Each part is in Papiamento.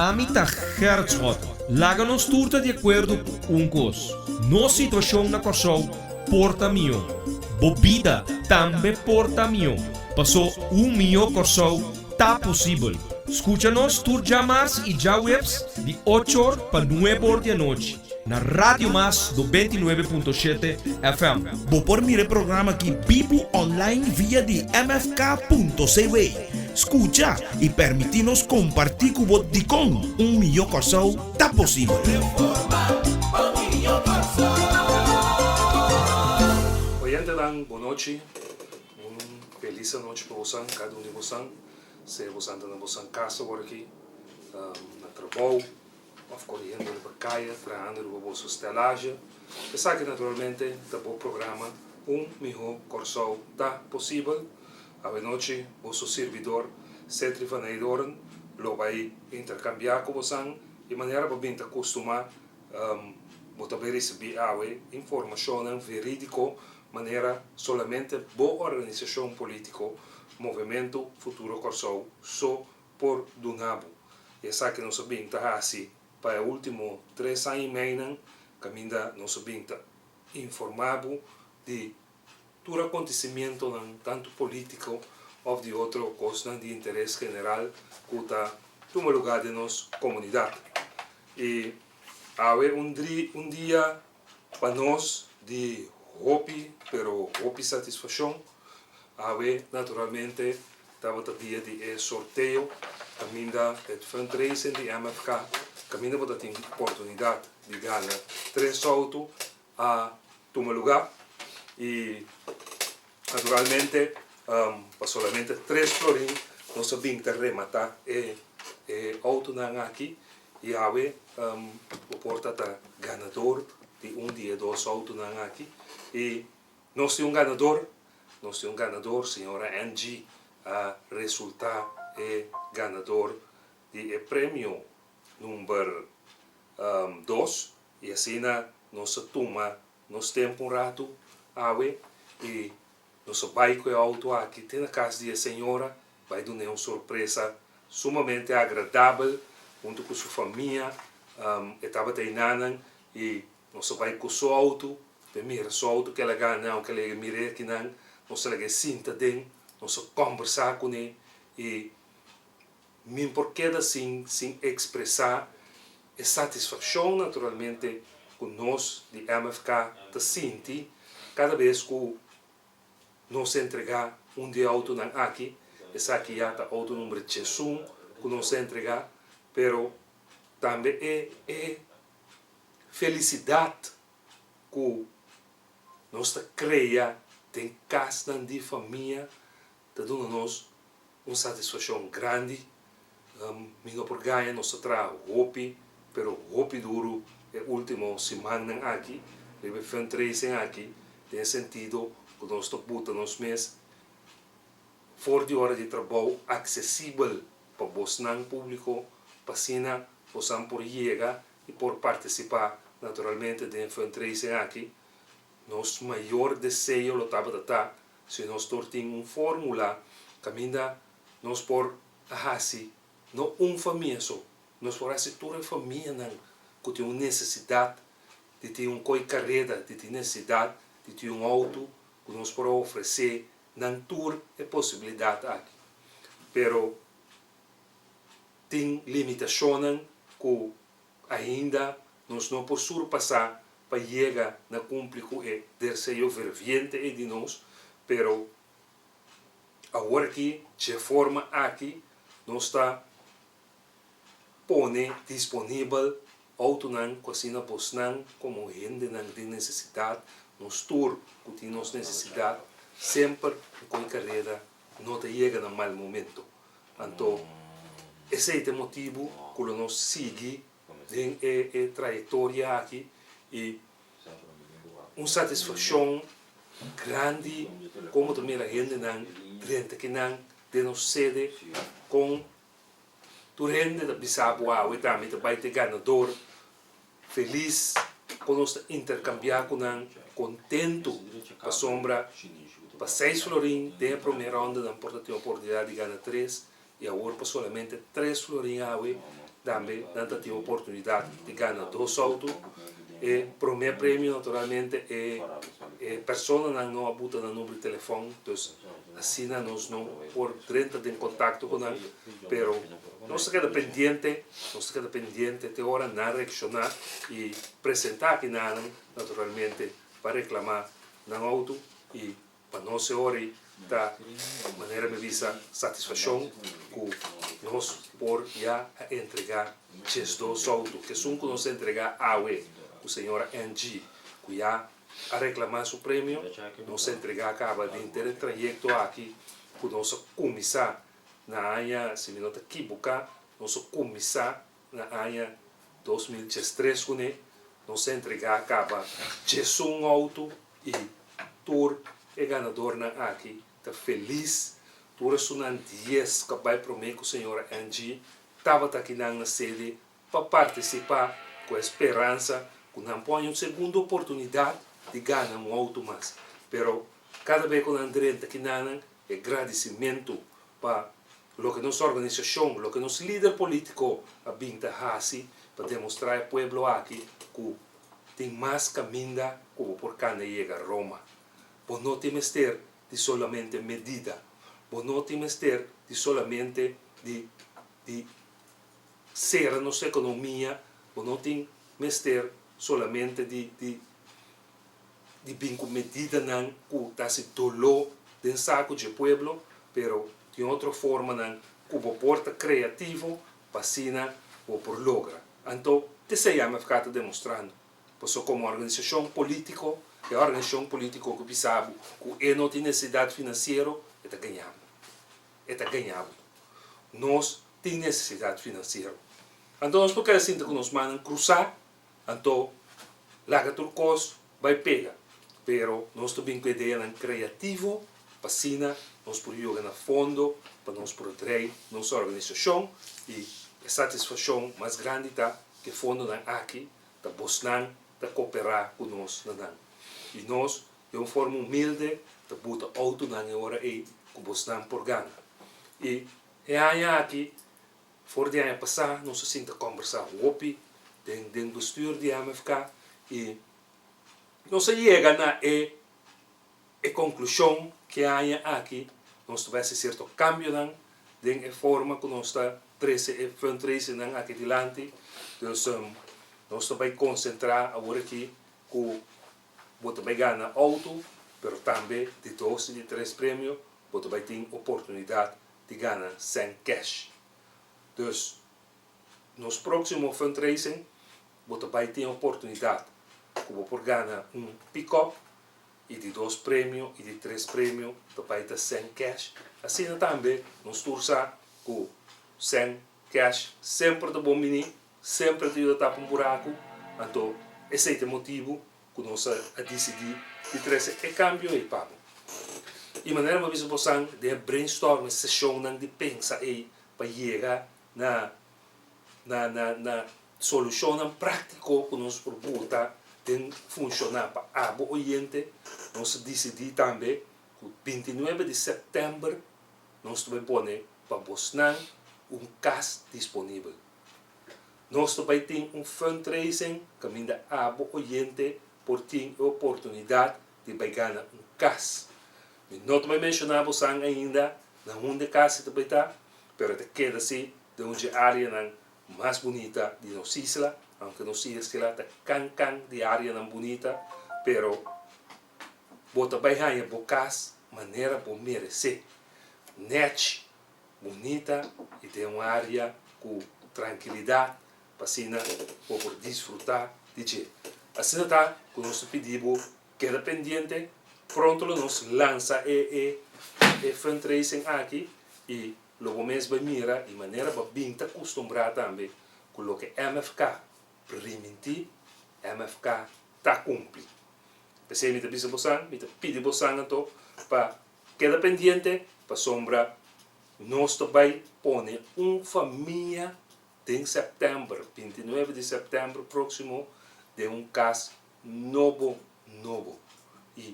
Ami ta Gerrit Schotte. Laga nos tur ta di akuerdo ku un kos, nos situashon na Kòrsou por ta mihó. Bo bida tambe por ta mihó, pasó un mihó Kòrsou ta posibel. Skucha nos tur djamars i djaweps di ocho or pa nuebe or di anochi na Radio Mas 99.7 FM. Bo por mira e programa aki bibu online via di mfk.cw. Skucha i permití nos kompartí ku bo dikon un mihó Kòrsou ta posibel. Oyentenan bonochi, un felis anochi pa bosan, kada un di bosan, sea bosan ta na bosan kas awor aki, na trabou òf koriendo riba kaya trahando riba boso stelage. Esaki naturalmente ta bo programa Un Mihó Kòrsou Ta Posibel. Awenochi boso sirbidor Cetri van Heydoorn lo bai interkambiá ku bosan i manera bo bin ta kustumá bo ta bai risibí awe informashonnan verídiko manera solamente bo organisashon polítiko Movementu Futuro Kòrsou so por duna bo. I esaki nos a bin ta hasi pa e último tres aña i meinan kaminda nos a bin ta informá bo di tur akontesimientonan tantu polítiko òf di otro kosnan di interes general ku ta tuma lugá den nos komunidat. I awe un dri un dia pa nos di hopi pero hopi satisfashon. Awe naturalmente tabata dia di e sorteo kaminda het fundraising di MFK kaminda bo ta tin oportunidat di gana tres outo a tuma lugá i naturalmente pa solamente tres florin nos a bin ta rematá e e outonan aki i awe bo por ta ta ganador di un di e dos outonan aki i nos tin un ganador, nos tin un ganador, señora Angie a resultá e ganador di e premio number dos y asina nos a tuma nos tempo un rato awe y nos a bay cu e auto aki te na cas di e señora bay dun'e un sorpresa sumamente agradabel hunto cu su famia. E tabata einanan y nos a bay cu su auto p'e mira su auto cu el a gana aunke el a mir'e akinan nos a laga e sinta den nos a combersa cun'e y Min por keda sin sin expresa e satisfaccion naturalmente cu nos di MFK ta sinti cada bes cu nos entrega un di e autonan aki, esaki ya ta auto number 11 cu nos a entrega, pero tambe e e felicidad cu nos ta crea den casnan di famia ta duna nos un satisfaccion grandi. Mi no por gaña, nos ta traha hopi, pero hopi duru e ultimo simannan aki riba e fundraising aki, den e sentido cu nos ta buta nos mes for di ora di trabou accesibel pa bosnan publico, pa asina bosan por yega y por participa naturalmente den e fundraising aki. Nos mayor deseo lo tabata ta Si nos tur tin un fórmula kaminda nos por a hasi no un famia so, nos por hasi tur e famianan ku tin un nesesidat di tin un koi kareda, di tin nesesidat di tin un outo, ku nos por a ofresé nan tur e posibilidat aki. Pero tin limitashonnan ku Ainda nos no por surpasá pa yega na kumpli ku e derseo ferviente ei di nos, pero awor aki dje forma aki nos ta pone disponibel outonan ku asina bosnan komo hendenan den nesesidat, nos tur ku tin nos nesesidat, semper un koi kareda no ta yega na mal momento. Anto esei ta e motibu ku lo nos sigui den e e trayektoria aki i un satisfakshon grandi kon bo ta mira hendenan drenta kinan den nos sede kon tur hende ta bisa bo awe tambe ta bai ta e ganador. Felis kon nos ta interkambiá ku nan kontentu pasobra pa seis florin den e promé ronda nan por ta tin oportunidat di gana tres i awor pa solamente tres florin awe. Tambe nan ta tin oportunidat di gana dos outo. E promé premio naturalmente e e personanan no a buta nan number di telefòn, dus asina nos no por drenta den kontakto ku nan, pero nos ta keda pendiente, nos ta keda pendiente te ora nan reakshoná i presentá aki nan naturalmente pa reklamá nan outo i Pa nos e ora ei ta, manera mi bisa, satisfashon ku nos por ya a entregá 12 outo. Kesun ku nos a entregá awe ku señora NG. ku ya a reklamá su premio, nos a entregá kaba den henter e trayekto aki ku nos a kuminsá na aña, si mi no ta kibuká, nos a kuminsá na aña 2013 kuné nos a entregá kaba 11 outo i tur e ganadornan aki ta felis. Tur esunnan 10 ku a bai promé ku señora Angie tabata akinan na sede pa partisipá ku e speransa ku nan por haña un segundo oportunidat di gana un outo mas. Pero kada bes ku nan drenta akinanan e gradisimentu pa loke nos organisashon, loke nos lider polítiko a bin ta hasi pa demostrá e pueblo aki ku tin mas kaminda ku bo por kanda yega Roma. Bo no tin mester di solamente medida. Bo no tin mester di solamente di di sera nos ekonomia. Bo no tin mester solamente di di di bin ku medidanan ku ta hasi doló den saku dje pueblo, pero tin otro formanan ku bo por ta kreativo pa asina bo por logra. Anto, t'esei MFK ta demostrando. Pasobra komo organisashon polítiko, e organisashon polítiko ku bisa bo ku e no tin nesesidat finansiero, e ta gaña bo. E ta gaña bo. Nos tin nesesidat finansiero. Anto nos por keda sinta ku nos mannan krusá. Anto laga tur kos bai pega, pero nos ta bin ku ideanan kreativo pa asina nos por yoga na fondo pa nos por drei nos organisashon i e satisfashon mas grandi ta ku e fondonan aki ta bosnan ta koperá ku nos na nan i nos den un forma humilde ta buta outonan e ora ei ku bosnan por gana i e aña aki. For di aña pasá nos a sinta kòmbersá hopi den den bestuur di MFK i nos a yega na e e konklushon ku e aña aki nos ta bai hasi sierto kambionan den e forma ku nos ta trese e fundraisingnan aki dilanti. Dus nos ta bai konsentrá awor aki ku bo ta bai gana outo pero tambe di dos i di tres premio bo ta bai tin oportunidat di gana sèn kèsh. Dus, nos próksimo fundraising bo ta bai tin oportunidat ku bo por gana un pikòp i di dos premio i di tres premio ta bai ta sèn kèsh. Asina tambe nos tur sa ku sèn kèsh semper ta bon bini, semper ta yuda tapa un buraku, anto esei ta e motibu ku nos a disidí di trese e kambio ei pa bo. I manera bo a bisa bosan den e brainstorm, e seshonnan di pensa ei pa yega na na na na solushonnan práktiko ku nos por buta den funshoná pa abo oyente, nos a disidí tambe ku 29 di sèptèmber nos ta bai pone pa bosnan un kas disponibel. Nos ta bai tin un fundraising kaminda abo oyente por tin e oportunidat di bai gana un kas. Mi no ta bai menshoná bosan ainda na hunde kas e ta bai ta, pero e ta keda si den un dje areanan mas bunita di nos isla, aunke nos isla ta kan kan di areanan bunita, pero bo ta bai haña bo kas manera bo meresé, nèchi. Bunita i den un área ku trankilidat pa asina bo por disfrutá di dje. Asina ta ku nos ta pidi bo keda pendiente, pronto lo nos lansa e e e fundraising aki i lo bo mes bai mira di manera bo a bin ta kustumbrá tambe ku loke MFK primintí, MFK ta kumpli. P'esei mi ta bisa bosan, mi ta pidi bosan anto pa Keda pendiente pasobra nos ta bai pone un famia den sèptèmber, 29 di sèptèmber próksimo den un kas nobo nobo i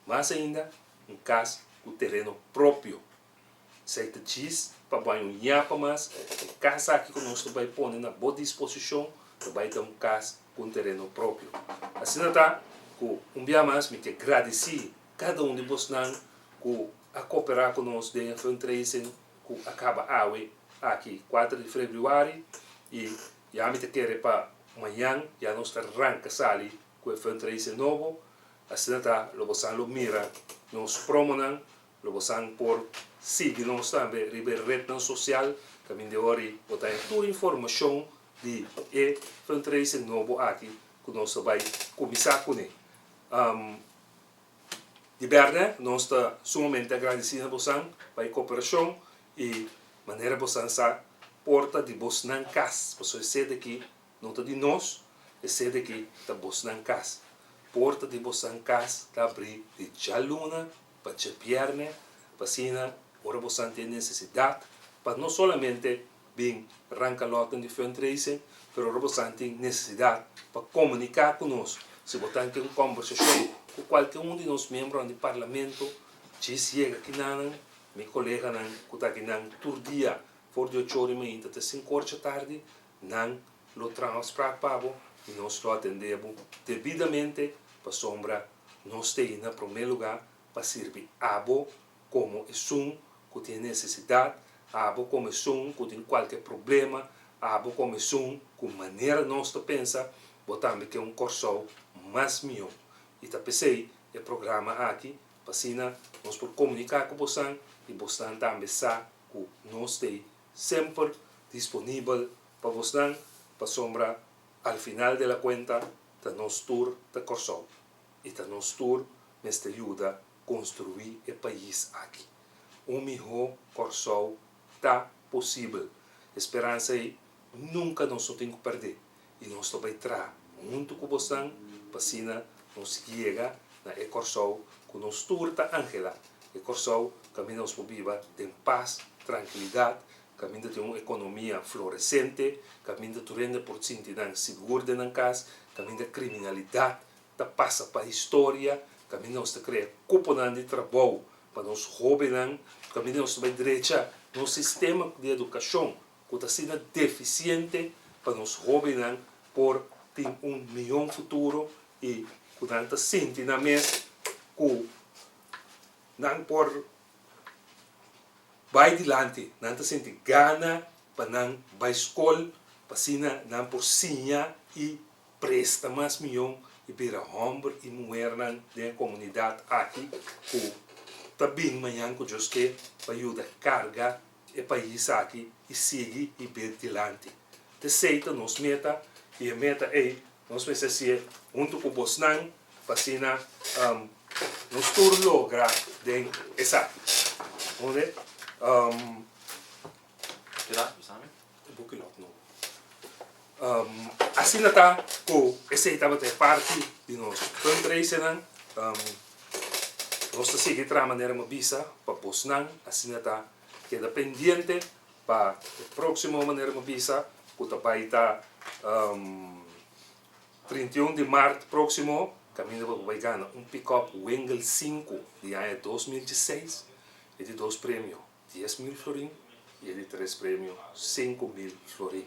mas ainda un kas ku tereno propio. Esei ta djis. pa bai un yapa mas, e kas aki ku nos ta bai pone na bo disposishon ta bai ta un kas ku un tereno propio. Asina ta ku un bia mas mi ke gradisí kada un di bosnan ku a koperá ku nos den e fundraising ku a kaba awe aki kuater di febrüari i ya mi ta kere pa mañan ya nos ta ranka sali ku e fundraising nobo. Asina ta lo bosan lo mira nos promonan. Lo bosan por sigui nos tambe riba e retnan sosial kaminda e ora ei bo ta haña tur informashon di e fundraising nobo aki ku nos ta bai kuminsá kuné. Di bèrdè nos ta sumamente agradesí na bosan pa e koperashon i manera bosan sa porta di bosnan kas pasobra e sede aki no ta di nos, e sede aki ta bosnan kas. Porta di bosan kas ta abrí di djaluna pa djabièrnè, pa asina ora bosan tin nesesidat pa no solamente bin ranka lòtnan di fundraising, pero ora bosan tin nesesidat pa komuniká ku nos, si bo ta ke un kòmbersashon ku kualke un di nos miembronan di parlamento, djis yega kinanan, mi koleganan ku ta akinan tur dia for di ocho ora i mainta te sinku ora djatardi, nan lo traha afsprak pa bo i nos lo atendé bo debidamente pasobra nos ta ei na promé lugá pa sirbi abo komo esun ku tin nesesidat, abo komo esun ku tin kualke problema, abo komo esun ku manera nos ta pensa bo tambe ke un Kòrsou mas mihó. I ta p'esei e programa aki, pa asina nos por komuniká ku bosan i bosnan tambe sa ku nos ta ei semper disponibel pa bosnan, pasobra al final de la kuenta ta nos tur ta Kòrsou i ta nos tur mester yuda konstruí e pais aki. Un mihó Kòrsou ta posibel. E speransa ei nunka nos no tin ku pèrdé i nos ta bai traha huntu ku bosnan pa asina nos yega na e Kòrsou ku nos tur ta anhelá, e Kòrsou kaminda nos por biba den pas, trankilidat, kaminda tin un ekonomia floresente, kaminda tur hende por sinti nan sigur den nan kas, kaminda kriminalidat ta pasa pa historia, kaminda nos ta krea kuponan di trabou pa nos hóbennan, kaminda nos ta bai drecha nos sistema di edukashon ku ta asina defisiente pa nos hóbennan por tin un mihó futuro i ku nan ta sinti nan mes ku nan por Bai dilanti, nan ta sinti gana pa nan bai skol pa asina nan por siña i presta mas miyon i bira hòmber i muhernan den e komunidat aki ku ta bin mañan ku Dios ke pa yuda karga e pais aki i sigui i bai dilanti. T'esei ta nos meta i e meta ei nos mester hasié huntu ku bosnan Pa asina nos tur logra den esaki. Hunde? E buki lòt nobo. Asina ta ku esei tabata e parti di nos fundraisernan. Nos ta sigui traha manera mi a bisa pa bosnan. Asina ta keda pendiente pa e próksimo manera mi a bisa ku ta bai ta. 31 di mart próksimo kaminda bo por bai gana un pikòp Wingle sinku di aña 2016. E di dos premio 10,000 florin i e di tres premio 5000 florin.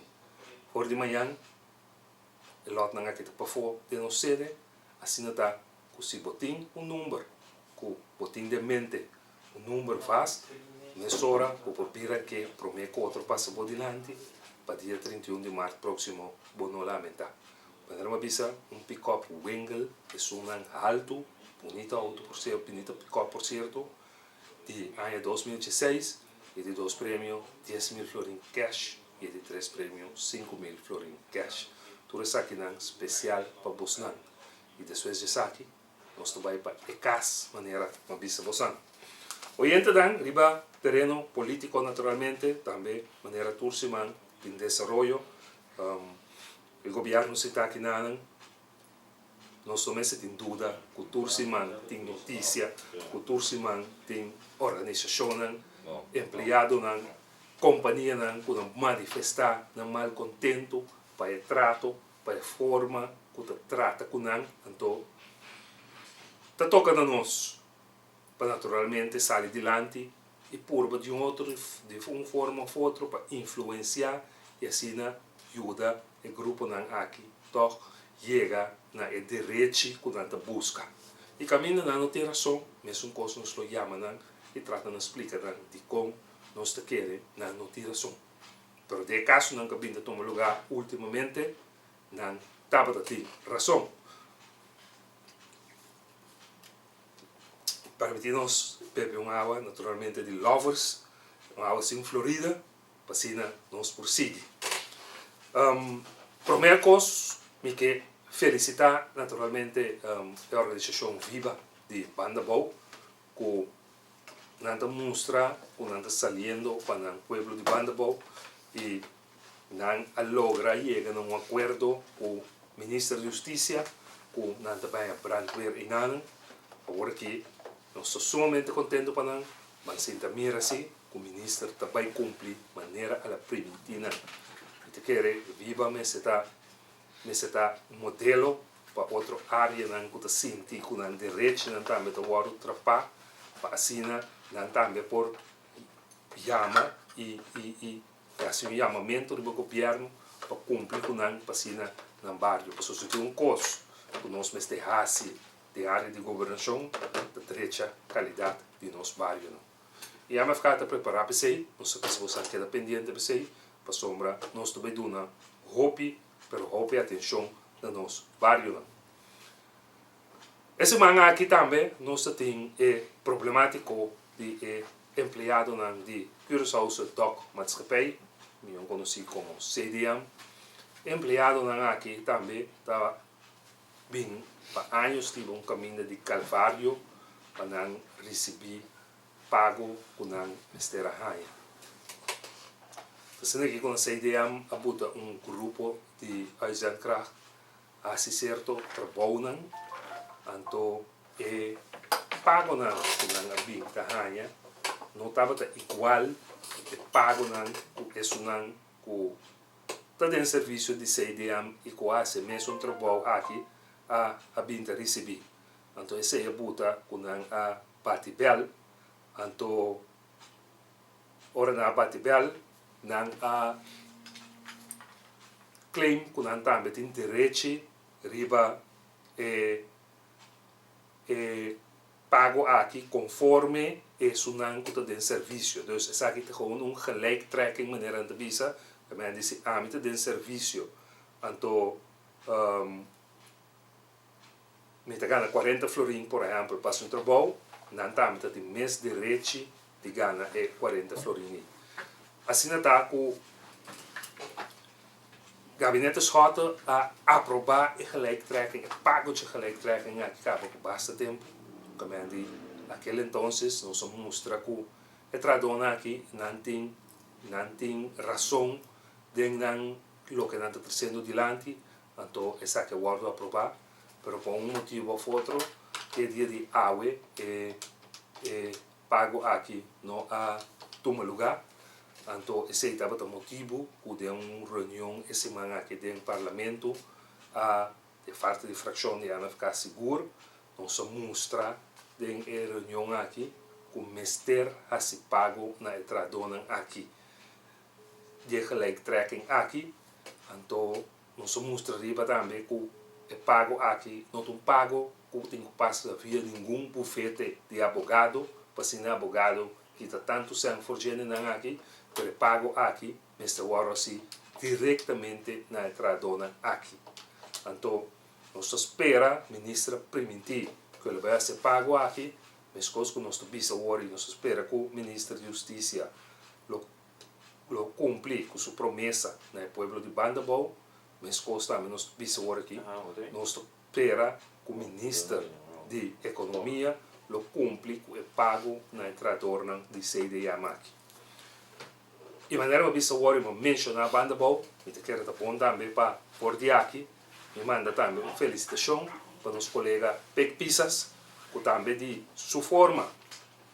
For di mañan e lòtnan aki ta pafó den nos sede, asina ta ku si bo tin un number ku bo tin den mente, un number vast, mesora bo por bira ke promé ku otro pasa bo dilanti pa dia 31 di mart próksimo bo no lamentá. Manera mi a bisa, un pikòp Wingle, esunnan haltu, bunita outo por sierto, bunita pikòp por sierto, di aña 2016, e di dos premio 10,000 florin kèsh i e di tres premio 5000 florin kèsh. Tur esakinan spesial pa bosnan. I despues di esaki nos ta bai pa e kas manera mi a bisa bosan. Oyentenan riba tereno polítiko naturalmente tambe manera tur siman tin desaroyo. E gobièrnu si ta akinanan nos no mester tin duda ku tur siman tin notisia, ku tur siman tin organisashonnan, empleadonan, kompanianan ku ta manifestá nan malkontentu pa e trato, pa e forma ku ta trata ku nan. Anto ta toka na nos pa naturalmente sali dilanti. i purba di un otro di un forma òf otro pa influensiá i asina yuda e gruponan aki tòg yega na e derechi ku nan ta buska. I kaminda nan no tin rason, mesun kos nos lo yama nan i trata na splika nan dikon nos ta kere nan no tin rason. Pero den e kasonan ku a bin ta tuma lugá últimamente, nan tabata tin rason. Permití nos bebe un awa, naturalmente di Lovers, un awa sin Florida, pa asina nos por sigui. Promé kos mi ke felisitá naturalmente e organisashon Viba di Banda Bou ku nan ta mustra ku nan ta saliendo pa nan pueblo di Banda Bou i nan a logra yega na un akuerdo ku Minister di Hustisia ku nan ta bai a brandweer einan. Awor aki nos ta sumamente kontento pa nan, ban sinta mira si ku minister ta bai kumpli manera a la primintí nan. Mi ta kere Viva mester ta mester ta un modelo pa otro áreanan ku ta sinti ku nan derechinan tambe ta wòrdu trapá pa asina nan tambe por yama i i i hasi un yamamentu riba gobièrnu pa kumpli ku nan pa asina nan bario. Pasobra si tin un kos ku nos mester hasi den área di gobernashon ta drecha kalidat di nos barionan. I MFK ta prepará p'esei, nos ta bisa boso a keda pendiente p'esei, pasobra nos ta bai duna hopi, pero hopi atenshon na nos barionan. E siman aki tambe nos ta tin e problemátiko di e empleadonan di Curaçaose Dok Maatschappij, mihó konosí komo CDM. E empleadonan aki tambe ta bin pa años riba un kaminda di kalvario pa nan risibí pago ku nan mester a haña. Ta asina ki ku na CDM a buta un grupo di uitzendkracht a hasi sierto trabounan, anto e pagonan ku nan a bin ta haña no tabata igual e pagonan ku esunnan ku ta den servisio di CDM i ku a hasi e mesun trabou aki a a bin ta risibí. Anto esei a buta ku nan a bati bèl. Anto ora nan a bati bèl, nan a claim ku nan tambe tin derechi riba e e pago aki conforme esunnan cu ta den servicio. Dus esaki ta gewoon un gelijktrekking manera nan ta bisa. Ta men di si ami ta den servicio anto mi ta gana cuarenta florin por ehempel pa haci un trabou, nan tambe ta tin mes derechi di gana e cuarenta florin ei. Asina ta cu Gabinete Schotte a aproba e gelijktrekking, e pago dje gelijktrekking aki kaba ku basta tempu. Kamen di akel entonces nos a mustra ku e trahadónan aki nan tin nan tin rason den nan loke nan ta tresiendo dilanti, anto esaki a wòrdu aprobá, pero pa un motibu òf otro te dia di awe e e pago aki no a tuma lugá, anto esei tabata motibu ku den un reunion e siman aki den Parlamento a e parti di frakshon di MFK sigur nos a mustra den e reunion aki ku mester hasi pago na e trahadónan aki di e gelijktrekking aki, anto nos a mustra riba tambe ku e pago aki no ta un pago ku tin ku pasa via ningun bufete di abogado, pa asina abogado kita tantu sèn for djendenan aki, pero e pago aki mester wòrdu hasi direktamente na e trahadónan aki. Anto nos ta spera minister a primintí ku el a bai hasi e pago aki, meskos ku nos ta bisa awor i nos ta spera ku minister di hustisia lo lo kumpli ku su promesa na e pueblo di Bandabou, meskos tambe nos ta bisa awor aki, nos ta Pera ku Minister di Ekonomia lo kumpli ku e pago na e trahadornan di CDM aki. I manera mi a bisa awor i mi a menshoná banda abou, mi ta kere ta bon tambe pa for di aki mi manda tambe un felisitashon pa nos kolega Pik Pisas ku tambe di su forma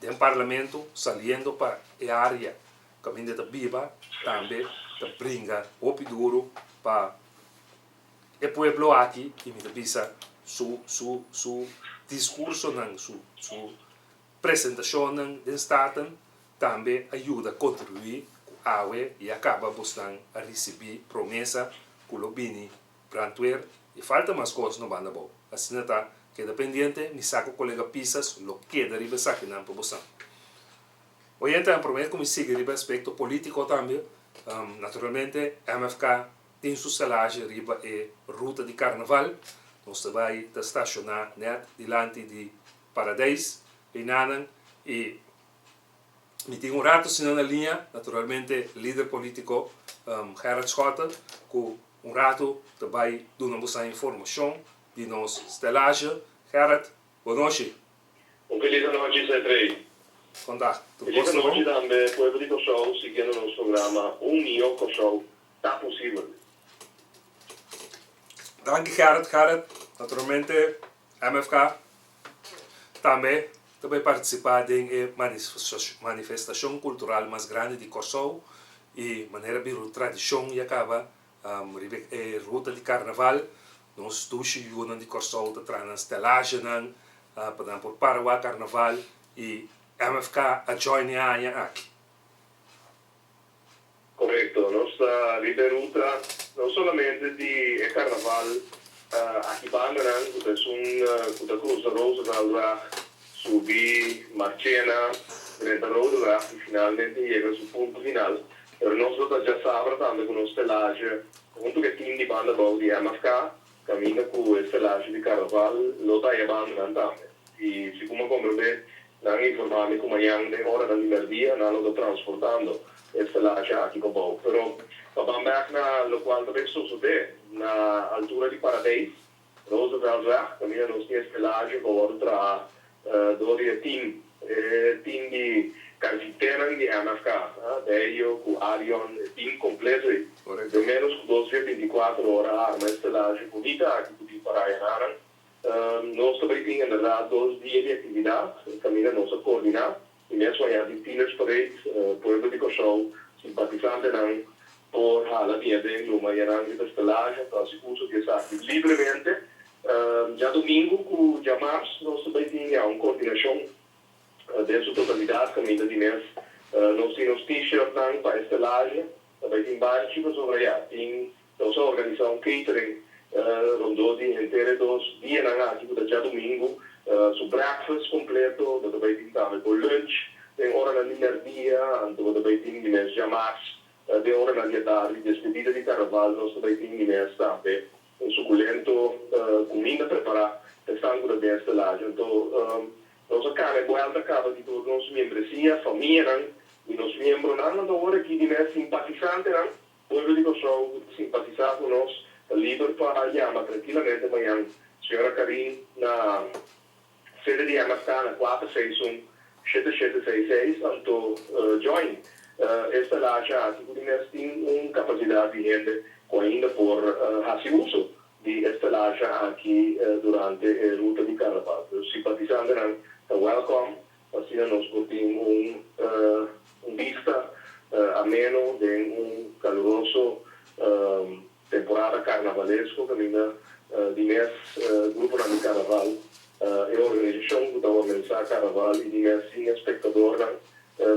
den Parlamento saliendo pa e área kaminda e ta biba tambe ta bringa hopi duru pa E pueblo aki, i mi ta bisa su su su diskursonan, su su presentashonnan den Staten Tambe a yuda kontribuí ku awe ya kaba bosnan a risibí promesa ku lo bini brandweer i falta mas kos no banda bou. Asina ta, keda pendiente, mi sa ku kolega Pisas lo keda riba esakinan pa bosan. Oyentenan, promé ku mi sigui riba aspekto polítiko tambe, naturalmente MFK tin su stelahe riba e ruta di karnaval. Nos ta bai ta stashoná nèt dilanti di Paradijs, einanan, i Mi tin un rato asina na liña, naturalmente lider politico Gerrit Schotte cu un rato ta bay duna bosan informacion di nos stellage. Gerrit, bo nochi. Un feliz anochi Cetrey. Con ta? Tur Feliz cos ta bon? anochi tambe pueblo di Kòrsou siguiendo nos programa Un Mihó Kòrsou Ta Posibel. Danki Gerrit. Gerrit, naturalmente MFK tambe ta bai partisipá den e manifestashon kultural mas grandi di Kòrsou i manera bira un tradishon ya kaba riba e ruta di karnaval. Nos dushi yunan di Kòrsou ta traha nan stelagenan pa nan por para wak karnaval i MFK a join e aña aki. Korekto, nos ta riba e ruta no solamente di e karnaval aki bandanan ku ta esun ku ta krusa Rooseveltweg, subi Marchena, drenta Rodeweg i finalmente yega su punto final. Pero nos lo ta djasabra tambe ku nos stelage huntu ku e tim di banda bou di MFK kaminda ku e stelage di karnaval lo ta aya bandanan tambe. I segun mi a komprendé Nan a informá mi ku mañan den oranan di mèrdia nan lo ta transportando e stelahe aki pa bou. Pero pa ban bèk na lokual ta bay sosodé na altura di Paradijs, Rooseveltweg, kaminda nos tin e stelahe ku a wòrdu traha dor di e tim, e tim di karfitenan di MFK, Deio ku Arion, e tim kompleto ei. Den ménos ku dos dia bintikuater ora a arma e stelahe bunita aki ku tin pará enanan. Nos ta bay tin en berdad dos dia di actividad caminda nos a coordina y mes mañana tin Teenage Parade, pueblo di Corsou, simpatisantenan por hala bini aden luma yanan riba estelage pa haci uso di esaki libremente. Djadomingo cu djamars nos ta bay tin ya un coordinacion den su totalidad caminda di mes nos tin nos t-shirtnan pa estelage, ta bay tin banchi pasobra ya tin Nos a organisá un catering rondó di henter e dos dianan aki ku ta djadumingu. Su breakfast kompleto, bo ta bai tin tambe bo lunch den oranan di mèrdia, anto bo ta bai tin di mes djamars den oranan di atardi. Despedida di karnaval nos ta bai tin di mes tambe un sukulento kuminda prepará pa esnan ku ta den estelage. Anto nos a kana e buèlta kaba di tur nos miembresia, famianan di nos miembronan, anto awor aki di mes simpatisantenan. Pueblo di Kòrsou ku ta simpatisá ku nos ta liber pa yama trankilamente mañan señora Karin na sede di MFK na 461 7766 anto join e stelahe aki ku di mes tin un kapasidat di hende ku ainda por hasi uso di e stelahe aki durante e ruta di karnaval. Simpatisantenan ta wèlkòm. Asina nos por tin un un bista ameno den un caluroso temporada carnavalesco caminda di mes gruponan di carnaval, e organisacion cu ta organisa carnaval y di mes sin espectadornan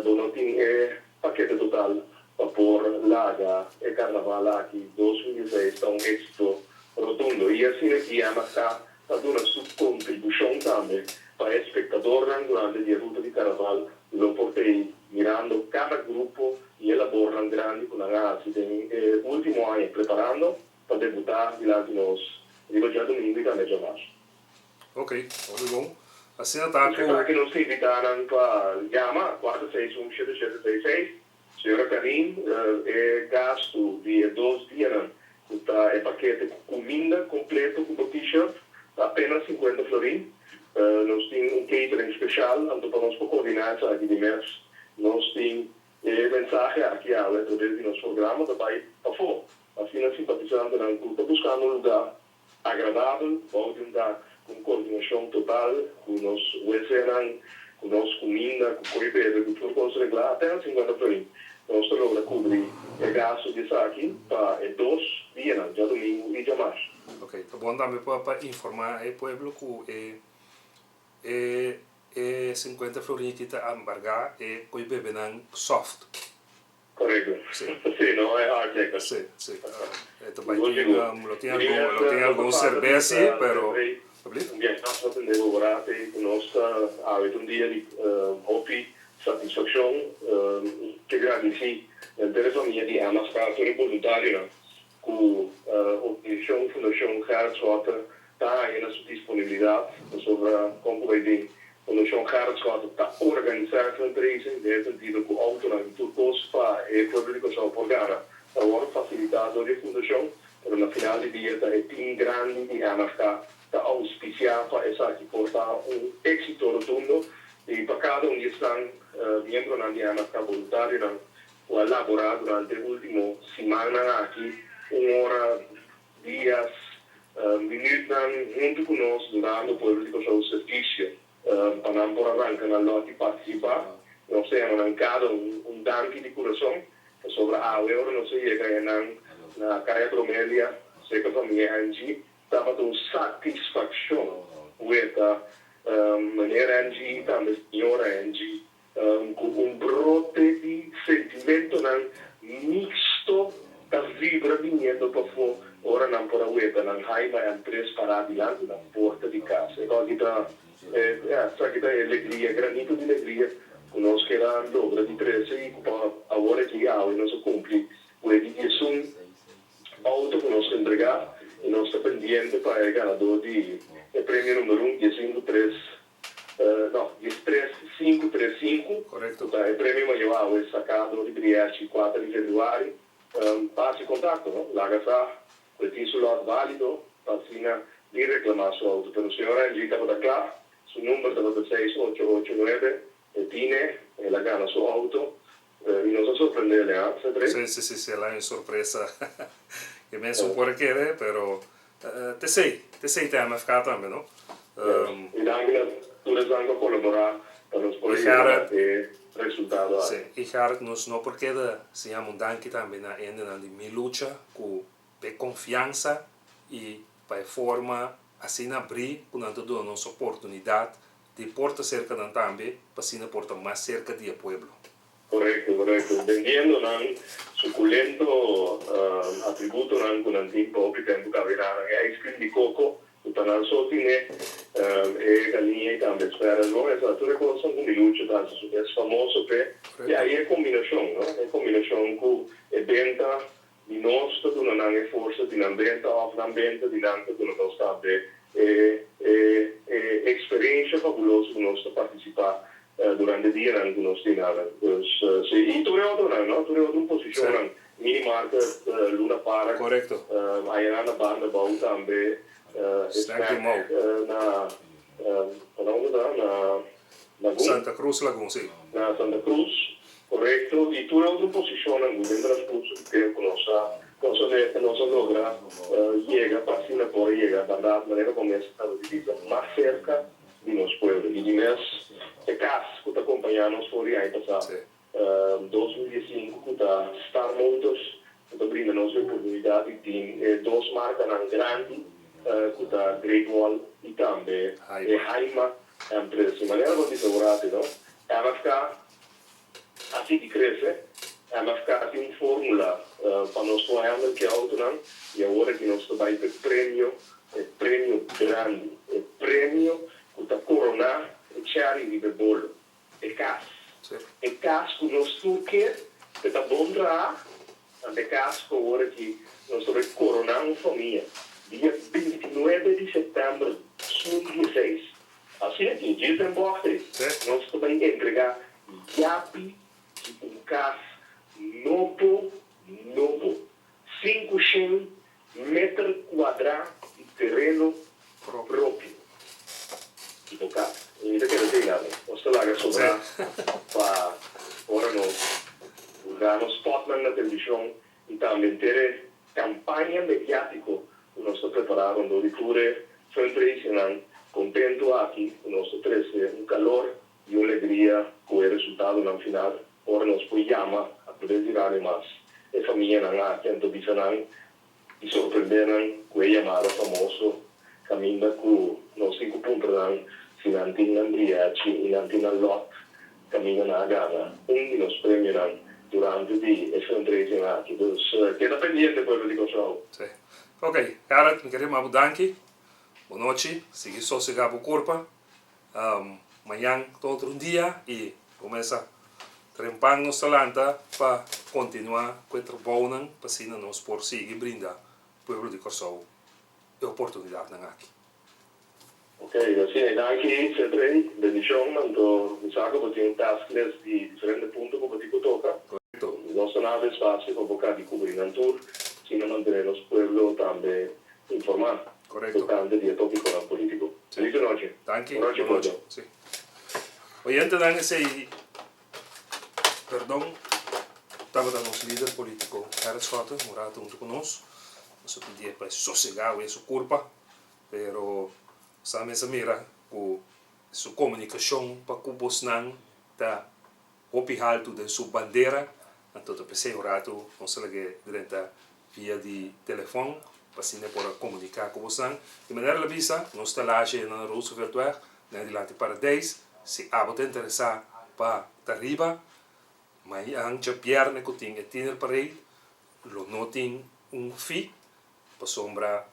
bo no tin e pakete total pa por laga e carnaval aki 2016 ta un exito rotundo y asina ki MFK ta duna su kontribushon tambe pa e espektadornan durante di e ruta di karnaval lo por tei mirando kada grupo i e labornan grandi ku nan a hasi den e ultimo aña preparando pa debutá dilanti nos riba djadumingu i tambe djamars. Ok, hopi bon. Asina ta ku. Esaki nos ta invitá nan pa yama 461 7766. Señora Karin, e gastu di e dos dianan ku ta e pakete ku kuminda kompleto ku bo t-shirt ta apenas sinkuenta florin. Nos tin un catering speshal, anto pa nos por koordiná esaki di mes nos tin e mensahe aki awe atraves di nos programa ta bai pafó. Asina simpatisantenan ku ta buskando un lugá agradabel bou di un dak ku un koordinashon total ku nos wc-nan, ku nos kuminda, ku koe bebe, ku tur kos reglá, apenas sinkuenta florin nos ta logra kubri e gastu di esaki pa e dos dianan, djadumingu i djamars. Ok, ta bon tambe pa informá e pueblo ku e e. E 50 florin aki ta embargá e ko'i bebenan soft. Korekto. Sí. Sí, no e hard liquor. Sí, sí. E ta bai tin, lo tin algun, lo tin algun serbes sí, pero. Alblief? Un biaha mas pa tende bo borate ku nos ta awe ta un dia di hopi satisfakshon. Ke gradisí henter e famia di MFK, tur e boluntarionan ku Organisashon Fundashon Gerrit Schotte ta haña na su disponibilidat pasobra kon ku bai bin Fundashon Gerrit Schotte ta organisá e fundraising den e sentido ku outonan i tur kos pa e pueblo di Kòrsou por gana ta wòrdu fasilitá dor di e fundashon, pero na final di dia ta e tim grandi di MFK ta ouspisiá pa esaki por ta un éksito rotundo i pa kada un di esnan miembronan di MFK boluntarionan ku a laborá durante e último simannan aki un ora Dias, minuutnan huntu ku nos dunando pueblo di Kòrsou servisio pa nan por a ranka nan lòt i partisipá. Nos ta yama nan kada un un danki di kurason pasobra awe ora nos a yega enan na Kaya Bromelia serka famia Angie tabata un satisfakshon weta meneer Angie i tambe señora Angie Ku un brote di sentimentonan mixto ta vibra biniendo pafó ora nan por a weta nan Haima M3 pará dilanti nan porta di kas. E kòki ta, ya, esaki ta e legria, granito di legria ku nos ker a logra di trese i ku pa awor aki awe nos a kumpli ku e di diesun outo ku nos entregá i nos ta pendiente pa e ganadó di e premio number un, diesinku tres No, 13 5 3 5, Korekto. Ku ta e premio mayor awe saká dor di Brièchi 4 di febrüari. Pa hasi kontakto, no? Laga sa ku e tin su lòt válido pa asina bin reklamá su outo. Pero señor Angie tabata kla, su number tabata seis ocho ocho nuebe, e tine, el a gana su outo i nos a sorprendé el, ha, Cedric? Sí, sí, sí, sí, el a un sorpresa ke mes un por a kere, pero T'esei, t'esei ta MFK tambe, no? Yes. I danki na tur esnan ku a kolaborá pa nos por a yega na e resultado aki. Sí, i Gerrit, nos no por keda sin yama un danki tambe na hendenan di Mi Lucha ku p'e konfiansa i pa e forma asina abrí ku nan ta duna nos oportunidat di por ta serka nan tambe pa asina por ta mas serka di e pueblo. Korekto, korekto. Bendiendo nan sukulento atributonan ku nan tin pa hopi tempu kabe na nan. E ice cream di koko ku ta nan so tine, e galiña i tambe sperras. Bon, esa tur e kosnan ku Milucho ta hasi su mes famoso p'e. I ai e kombinashon, no? E kombinashon ku e benta di nos ta duna nan e forsa di nan benta òf nan benta di nan ta duna nos tambe e e e eksperensha fabuloso ku nos ta partisipá durante dianan ku nos tin nan. Dus si i tur e otronan no, tur e otro posishonnan, mini market, Luna Park, ayanan na banda bou tambe, e snack na na unda ta? Na Lagun. Santa Cruz Lagun, si. Na Santa Cruz, korekto, i tur e otro posishonnan ku den transkurso di tempu nos a nos a nos a logra yega pa asina por a yega bèrdat manera ku mes tabata di bisa mas serka di nos pueblo i di mes e kas ku ta kompañá nos for di aña pasá 2015 ku ta Star Motors ku ta brinda nos e oportunidat di tin e dos markanan grandi ku ta Great Wall i tambe e Haima M3. Di manera bo bisa Horacio no, MFK a sigui krese, MFK tin un formula pa nos por handle ku e outonan i awor aki nos ta bai pa e premio, e premio grandi, e premio ku ta koroná e cherry riba e bolo. E kas. E kas ku nos tur ke, e ta bon traha, ante e kas ku awor aki nos ta bai koroná un famia dia 29 di sèptèmber 2016. Asina ki, djis den bògt ei, nos ta bai entregá yapi di un kas nobo nobo, 500 Meter kuadrá di tereno propio di bo kas. I mi ta kere sei nan. Nos ta laga sobrá pa ora nos usa nos spòtnan na televishon i tambe henter e kampaña mediátiko ku nos ta prepará rondó di tur e fundraisingnan kontentu aki ku nos ta trese un kalor i un legria ku e resultadonan final ora nos por yama a traves di Radio Mas e famianan aki anto bisa nan i sorprende nan ku e yamada famoso kaminda ku nos tin ku puntra nan. si nan tin nan briachi i nan tin nan lòt kaminda nan a gana un di nos premionan durante di e fundraising aki. Dus keda pendiente pueblo di Kòrsou. Sí. Ok, Gerrit, mi kere maba bo danki. Bonochi, sigui sosegá bo kurpa. Mañan ta otro un dia i kumesa trempan nos ta lanta pa kontinuá ku e trabounan pa asina nos por sigui brinda pueblo di Kòrsou e oportunidatnan aki. Ok, asina e danki Cedrey, bendishon, anto mi sa ku bo tin un task list di diferente punto ku bo tin ku toka. Korekto. Nos ta nada espasio pa bo ka di kubri nan tur, sino mantené nos pueblo tambe informá Korekto. tokante di e tópikonan polítiko. Sí. Felis anochi. Danki, Bonochi bonochi. pueblo. Sí. Oyentenan esei, perdon, tabata nos lider polítiko Gerrit Schotte un rato huntu ku nos. Nos a pidié pa e sosegá wea su kurpa, pero sa mes a mira ku su komunikashon pa ku bosnan ta hopi haltu den su bandera, anto ta p'esei un ratu nos a lag'é drenta via di telefòn pa asina e por a komuniká ku bosnan. Di manera el a bisa, nos ta lasha na Rooseveltweg, na dilanti Paradijs, si abo ta interesá pa ta riba, mañan djabièrnè ku tin e tienerparade lo no tin un fee pasobra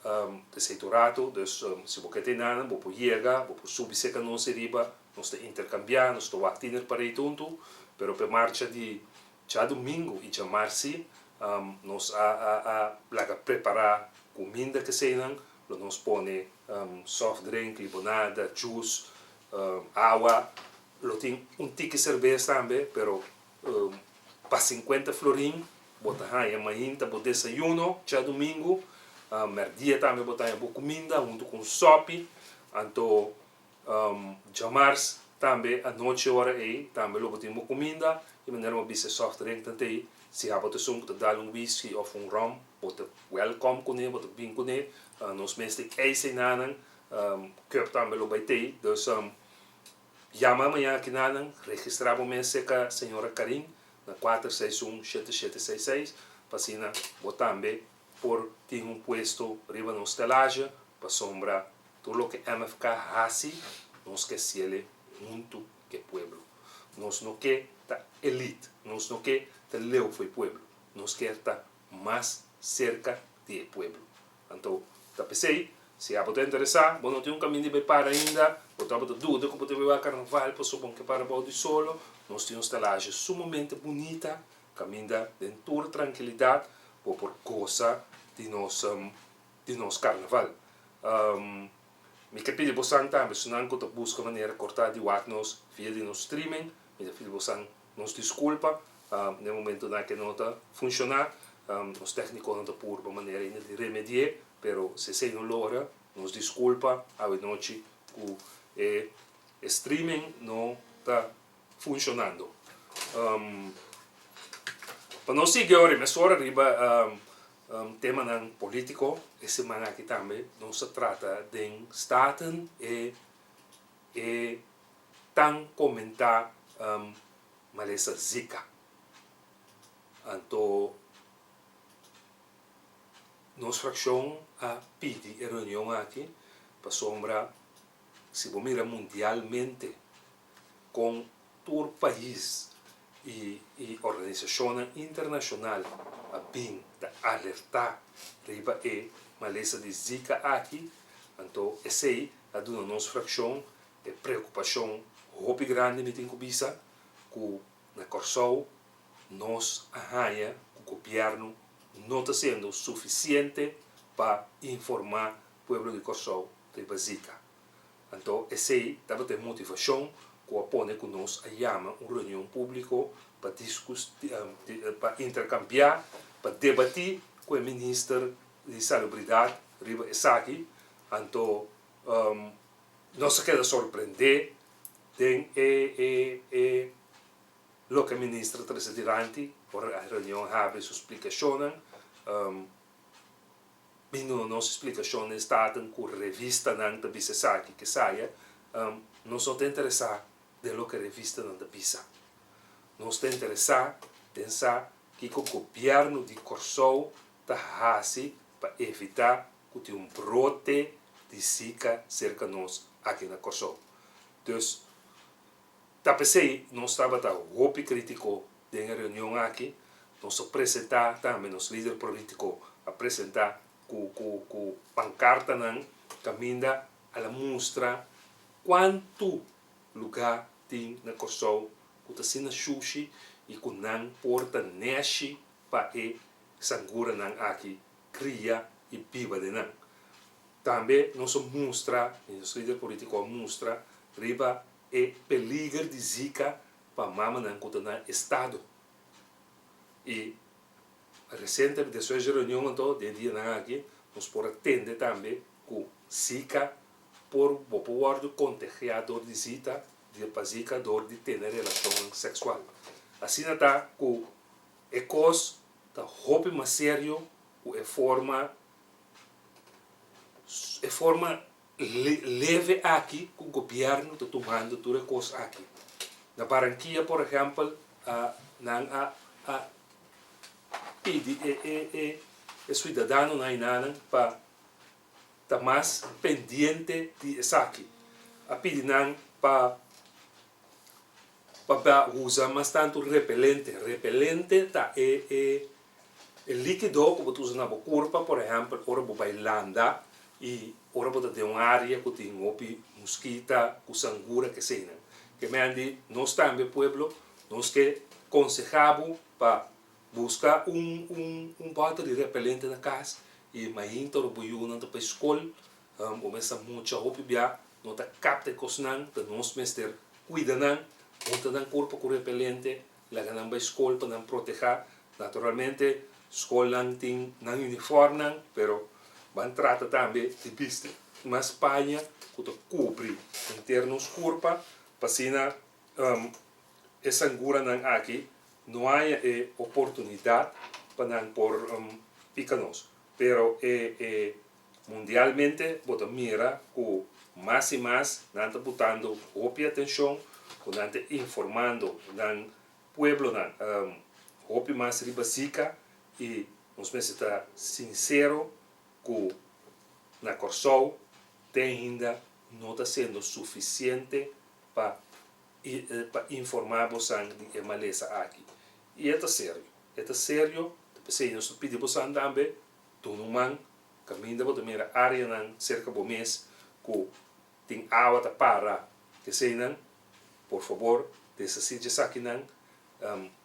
esei ta un ratu, dus si bo ke ta einan bo por yega, bo por subi serka nos ariba, nos ta interkambiá, nos ta wak tiner parei huntu, pero p'e marcha di djadumingu i djamarsi nos a a laga prepará kuminda keseinan, lo nos pone soft drink, libonada, juice, awa, lo tin un tiki serbes tambe, pero Pa sinkuenta florin bo ta haña mainta bo desayuno djadumingu, mèrdia tambe bo ta haña bo kuminda huntu ku un sòpi, anto djamars tambe anochi ora ei tambe lo bo tin bo kuminda i manera bo bisa e soft drink ta tei, si abo ta esun ku ta dal un whisky òf un rum bo ta wèlkòm kuné, bo ta bin kuné, nos mes tin ijs einanan, cup tambe lo bai tei, dus. Yama mañana kinanan, registrá bo mes serka señora Karin na 461 7766 pa asina bo tambe por tin un puesto riba nos stelage pasobra tur loke MFK hasi nos ke hasiele huntu ke pueblo. Nos no ke ta elite, nos no ke ta leu for e pueblo, nos kier ta mas serka di e pueblo. Anto, ta p'esei, si abo ta interesá, bo no tin un kaminda di bai para ainda, bo tabata duda ku bo ta bai wak karnaval pasobra bo no ke para bou di solo, nos tin un stalahe sumamente bunita kaminda den tur trankilidat bo por gosa di nos di nos karnaval. Mi ke pidi bosan tambe, esunnan ku ta buska manera kortá di wak nos via di nos streaming, mi ta pidi bosan Nos disculpa, n'e momentonan ke no ta funciona, nos tecniconan ta purba manera ainda di remedi'e, pero si esey no logra, nos disculpa awe nochi cu e streaming no ta funcionando. Pa nos sigui ora mesora riba temanan politico, e siman aki tambe nos a trata den Staten e E tan komentá malesa Zika. Anto nos frakshon a pidi e reunion aki pasobra si bo mira mundialmente kon tur pais i i organisashonnan internashonal a bin ta alertá riba e malesa di Zika aki, anto esei a duna nos frakshon e preokupashon hopi grandi mi tin ku bisa ku na Kòrsou nos a haña ku gobièrnu no ta siendo sufisiente pa informá pueblo di Kòrsou riba Zika. Anto esei tabata e motivashon ku a pone ku nos a yama un reunion públiko pa pa interkambiá, pa debatí ku e minister di Salubridat riba esaki. Anto nos a keda sorprendé den e e e loke e minister a trese dilanti ora e reunion habri su splikashonnan. Bin duna nos splikashon den Staten ku revistanan ta bisa esaki ke esaya. Nos no ta interesá den loke revistanan ta bisa. Nos ta interesá den sa kiko gobièrnu di Kòrsou ta hasi pa evitá ku tin un brote di Zika serka nos aki na Kòrsou. Dus ta p'esei nos tabata hopi krítiko den e reunion aki. Nos a presentá tambe, nos lider polítiko a presentá ku ku ku pankartanan kaminda al a mustra kuantu lugá tin na Kòrsou ku ta asina shushi i ku nan por ta nèshi pa e sanguranan aki kria i biba den nan. Tambe nos a mustra, i nos lider polítiko a mustra, riba e peliger di Zika pa mamanan ku ta na estado. I resiente, despues di reunion anto, den dianan aki, nos por a tende tambe ku Zika por, bo por wòrdu kontagiá dor di zita, di pa Zika dor di tene relashonnan seksual. Asina ta ku e kos ta hopi mas serio ku e forma e forma leve aki ku gobièrnu ta tumando tur e kos aki. Na Barranquilla por ehèmpel nan a a pidi e e e e suidadanonan aynanan pa ta mas pendiente di esaki. A pidi nan pa pa usa mas tantu repelente. Repelente ta e e E likido ku bo ta usa na bo kurpa, por ehèmpel ora bo bai landa i ora bo ta den un área ku tin hopi muskita ku sangura keseinan. Ke mendi nos tambe pueblo nos ke konsehá bo pa buska un un un bòter di repelente na kas i mainta ora bo yunan ta bai skol bo mester mucha hopi bia no ta kapta e kosnan ta nos mester kuida nan hunta nan kurpa ku repelente. Laga nan bai skol pa nan protehá. Naturalmente skolnan tin nan uniformnan, pero ban trata tambe di bisti mas paña ku ta kubri henter nos kurpa pa asina e sanguranan aki no haña e oportunidat pa nan por pika nos. Pero e e mundialmente bo ta mira ku mas i mas nan ta butando hopi atenshon, ku nan ta informando nan pueblonan hopi mas riba Zika i nos mester ta sinsero ku na Kòrsou te ainda no ta siendo sufisiente pa pa informá bosan di e malesa aki. I e ta serio, e ta serio, ta p'esei nos ta pidi bosan tambe Duna un man kaminda bo ta mira areanan serka bo mes ku tin awa ta para eseinan, por fabor deshasí dje esakinan.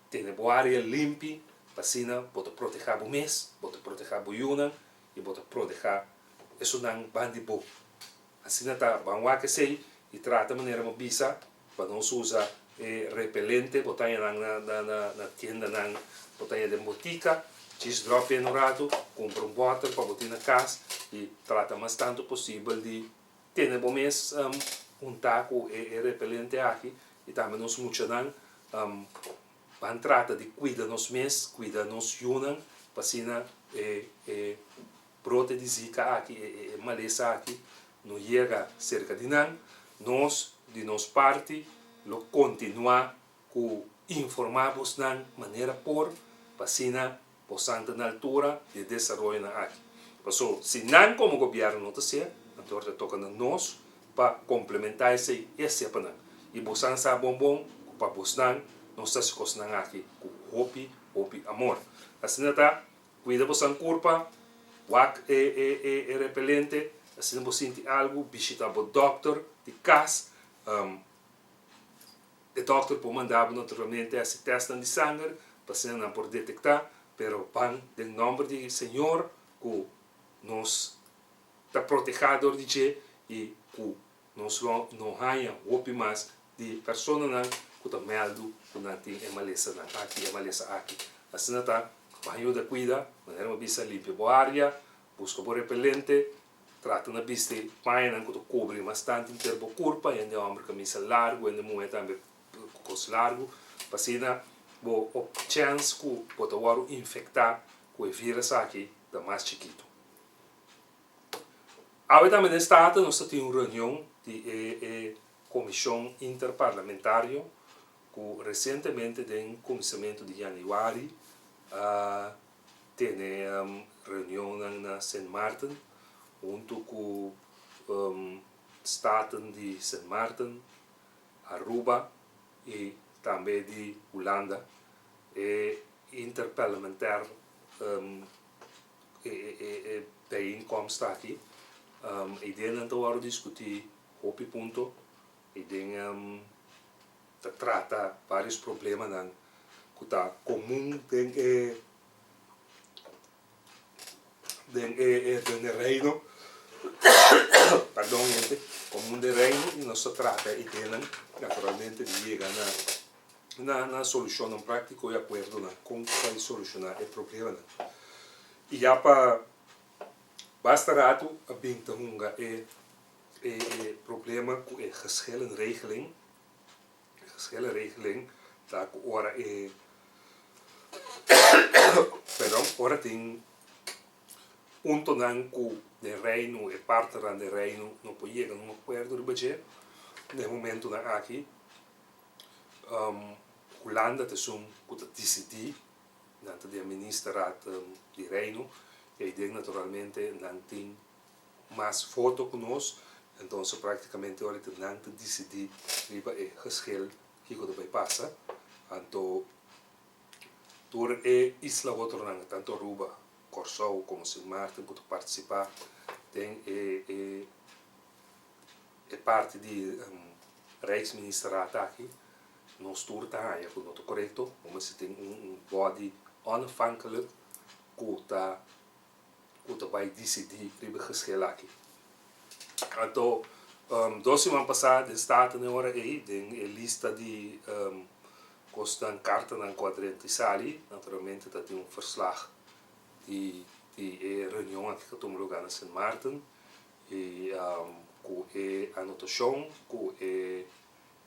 Tene bo area limpi pa asina bo ta protehá bo mes, bo ta protehá bo yunan i bo ta protehá esunnan ban di bo. Asina ta ban wak esei i trata manera bo bisa pa nos usa e repelente bo ta haña nan na tiendanan bo ta haña den botika djis drop in un ratu kumpra un bòter pa bo tin na kas i trata mas tantu posibel di tene bo mes huntá ku e repelente aki i tambe nos muchanan ban trata di kuida nos mes kuida nos yunan pa asina e e Brote di Zika aki, e malesa aki no yega serka di nan. Nos di nos parti lo kontinuá ku informá bosnan manera por pa asina bosan ta na altura di e desaroyonan aki. Paso si nan komo gobièrnu no ta ser, anto ora ta toka na nos pa komplementá esei i hasié pa nan. I bosan sa bon bon ku pa bosnan nos ta hasi kosnan aki ku hopi hopi amor. Asina ta Cuida bo san curpa, wak e e e e repelente, asina bo sinti algu, bishita bo dokter di cas, e dokter por manda bo naturalmente haci testnan di sanger pa asina nan por detecta, pero ban den nomber di Señor cu nos ta proteha dor di dje y cu nos lo no haña hopi mas di personanan ku ta mèldu ku nan tin e malesanan aki, e malesa aki. Asina ta, ban yuda kuida, manera mi a bisa, limpia bo área, buska bo repelente, trata na bisti pañanan ku ta kubri mas tantu henter bo kurpa, hende hòmber kamisa largu, hende muhé tambe kos largu, pa asina bo chèns ku bo ta wòrdu infektá ku e vírus aki ta mas chikitu. Awe tambe den Staten nos ta tin un reunion di e e Comision Interparlamentario cu recientemente den cuminsamentu di januari a tene reunionnan na Sint Maarten hunto cu Staten di Sint Maarten. Aruba i tambe di Hulanda. E interparlementair e bijeenkomst aki. Ideanan ta wòrdu diskutí hopi punto i den ta trata vários problemanan ku ta komun den e den e den e reino pardon hende komun den reino i nos ta trata ideanan naturalmente di yega na na na solushonnan práktiko i akuerdonan kon ta bai solushoná e problemanan. I ya pa basta ratu a bin ta hunga e e problema ku e geschillenregeling. E geschillenregeling ta ku ora e perdon ora tin puntonan ku den Reino e partnernan den Reino no por yega na un akuerdo riba dje den e momentonan aki. Hulanda ta esun ku ta disidí, nan ta den ministerraad di Reino i aiden naturalmente nan tin mas voto ku nos, entonces praktikamente ora ta nan ta disidí riba e geschil kiko ta bai pasa. Anto tur e isla otronan, tanto Aruba, Kòrsou komo Sint Maarten ku ta partisipá den e E parti di Rijksministerraad aki nos tur ta haña ku no ta korekto, bo mester tin un body onafhankelijk ku ta ku ta bai disidí riba e geschil aki. Anto dos siman pasá den Staten e ora ei den e lista di kosnan kartanan ku a drenta i sali naturalmente ta tin un verslag di di e reunion aki ku a tuma lugá na Sint Maarten. I ku e anotashon ku e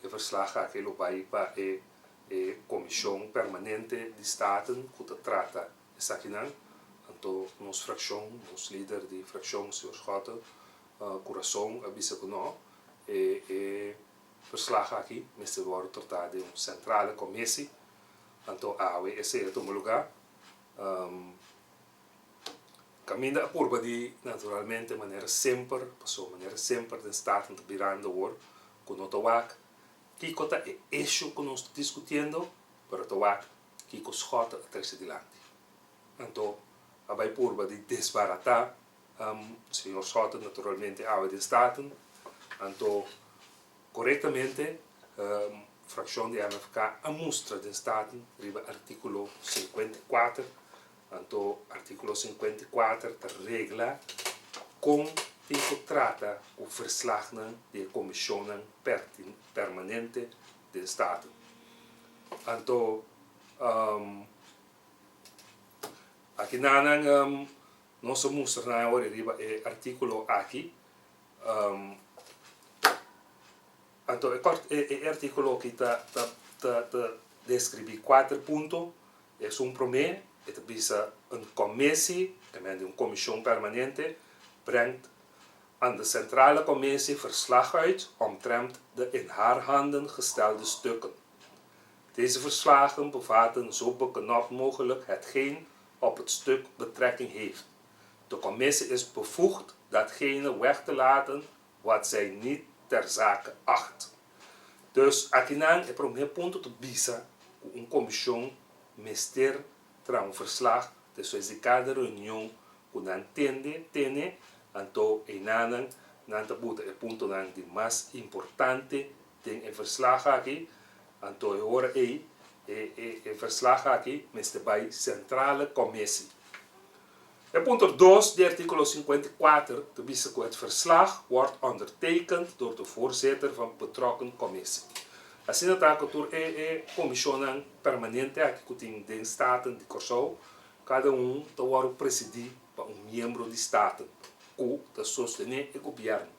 verslag aki lo bai pa e e komishon permanente di Staten ku ta trata esakinan. Anto nos frakshon, nos lider di frakshon señor Schotte ku rason a bisa ku no, e e verslag aki mester wòrdu tratá den un sentrale komisi. Anto awe esei a tuma lugá. Caminda a purba di naturalmente manera semper, paso manera semper den Staten ta birando awor cu no ta wak kico ta e issue cu nos ta discutiendo, pero ta wak kico Schotte a trece dilanti. Anto a bay purba di desbarata señor Schotte naturalmente awe den Staten, anto corectamente fraccion di MFK a mustra den Staten riba articulo 54. Anto artíkulo 54 ta regla kon tin ku trata ku verslagnan di e komishonnan permanente den Staten. Anto aki nanan nos a mustra nan awor riba e artíkulo aki. Anto e artíkulo aki ta deskribí kuater punto. Esun promé, e ta bisa un commissie, ta mende un comision permanente, brengt aan de centrale commissie verslag uit omtrent de in haar handen gestelde stukken. Deze verslagen bevatten zo beknopt mogelijk hetgeen op het stuk betrekking heeft. De commissie is bevoegd datgene weg te laten wat zij niet ter zake acht. Dus akinan e promé punto ta bisa ku un komishon mester traha un verslag despues di kada reunion ku nan tende tene, anto einanan nan ta buta e puntonan di mas importante den e verslag aki, anto e ora ei e e verslag aki mester bai Centrale Commissie. E punto dos di artíkulo 54 ta bisa ku het verslag wordt ondertekend door de voorzitter van betrokken commissie. Asina ta ku tur e e komishonnan permanente aki ku tin den Staten di Kòrsou, kada un ta wòrdu presidí pa un miembro di Staten ku ta sostené e gobièrnu.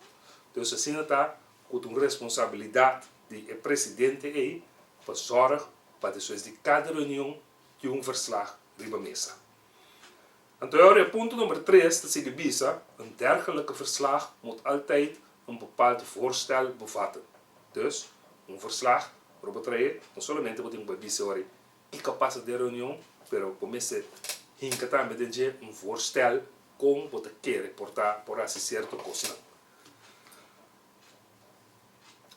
Dus asina ta ku ta un responsabilidat di e presidente ei pa zòrg pa despues di kada reunion tin un verslag riba mesa. Anto e ora e punto number tres ta sigui bisa, Een dergelijke verslag moet altijd een bepaald voorstel bevatten. Dus, un verslag ora bo trae, no solamente bo tin ku bai bisa ora kiko a pasa den reunion, pero bo mester hinka tambe den dje un voorstel kon bo ta kere por ta por hasi sierto kosnan.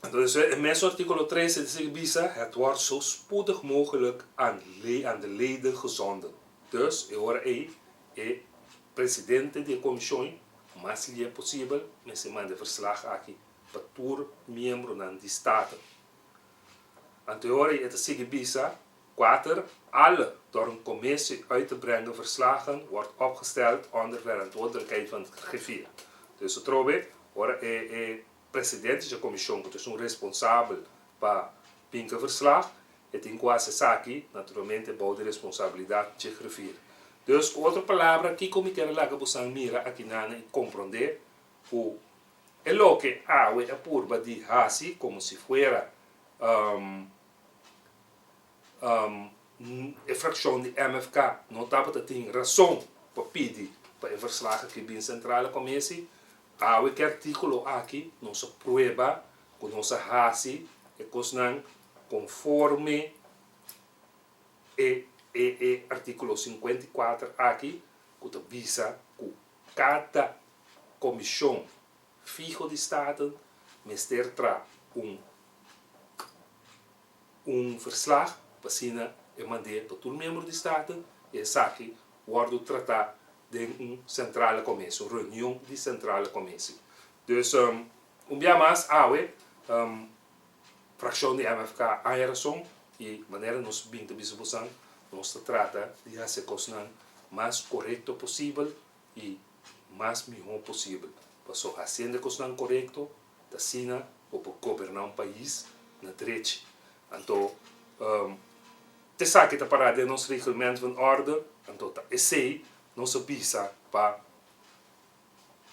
Entonces, e mesun artíkulo 3 ta sigui bisa, het wordt zo spoedig mogelijk aan, aan de leden gezonden. Dus, e ora ei, e presidente di e komishon, mas lihé posibel, mester manda e verslag aki pa tur miembronan di Staten. Anto e ora ei e ta sigui bisa, 4, Alle door een commissie uit te brengen verslagen wordt opgesteld onder verantwoordelijkheid van het griffier. Dus atrobe, ora e e presidente dje komishon ku ta esun responsabel pa pinka verslag, e tin ku hasi esaki naturalmente bou di responsabilidat dje griffier. Dus ku otro palabra, kiko mi kier a laga bosan mira akinan i komprondé ku e loke awe a purba di hasi komo si fuera e frakshon di MFK no tabata tin rason pa pidi pa e verslag aki bin Sentrale Commissie. Awe ku e artíkulo aki nos a prueba ku nos a hasi e kosnan konforme e e e artíkulo 54 aki ku ta bisa ku kada komishon fiho di Staten mester tra un un verslag pa asina e mand'é pa tur miembro di Staten i esaki wòrdu tratá den un sentrale komisi, un reunion di sentrale komisi. Dus un bia mas awe frakshon di MFK haña rason i manera nos bin ta bisa bosan nos ta trata di hasi e kosnan mas korekto posibel i mas mihó posibel. Paso hasiendo e kosnan korekto ta asina bo por goberná un pais na drechi. Anto t'esaki ta pará den nos Reglement van Orde, anto ta esei nos a bisa pa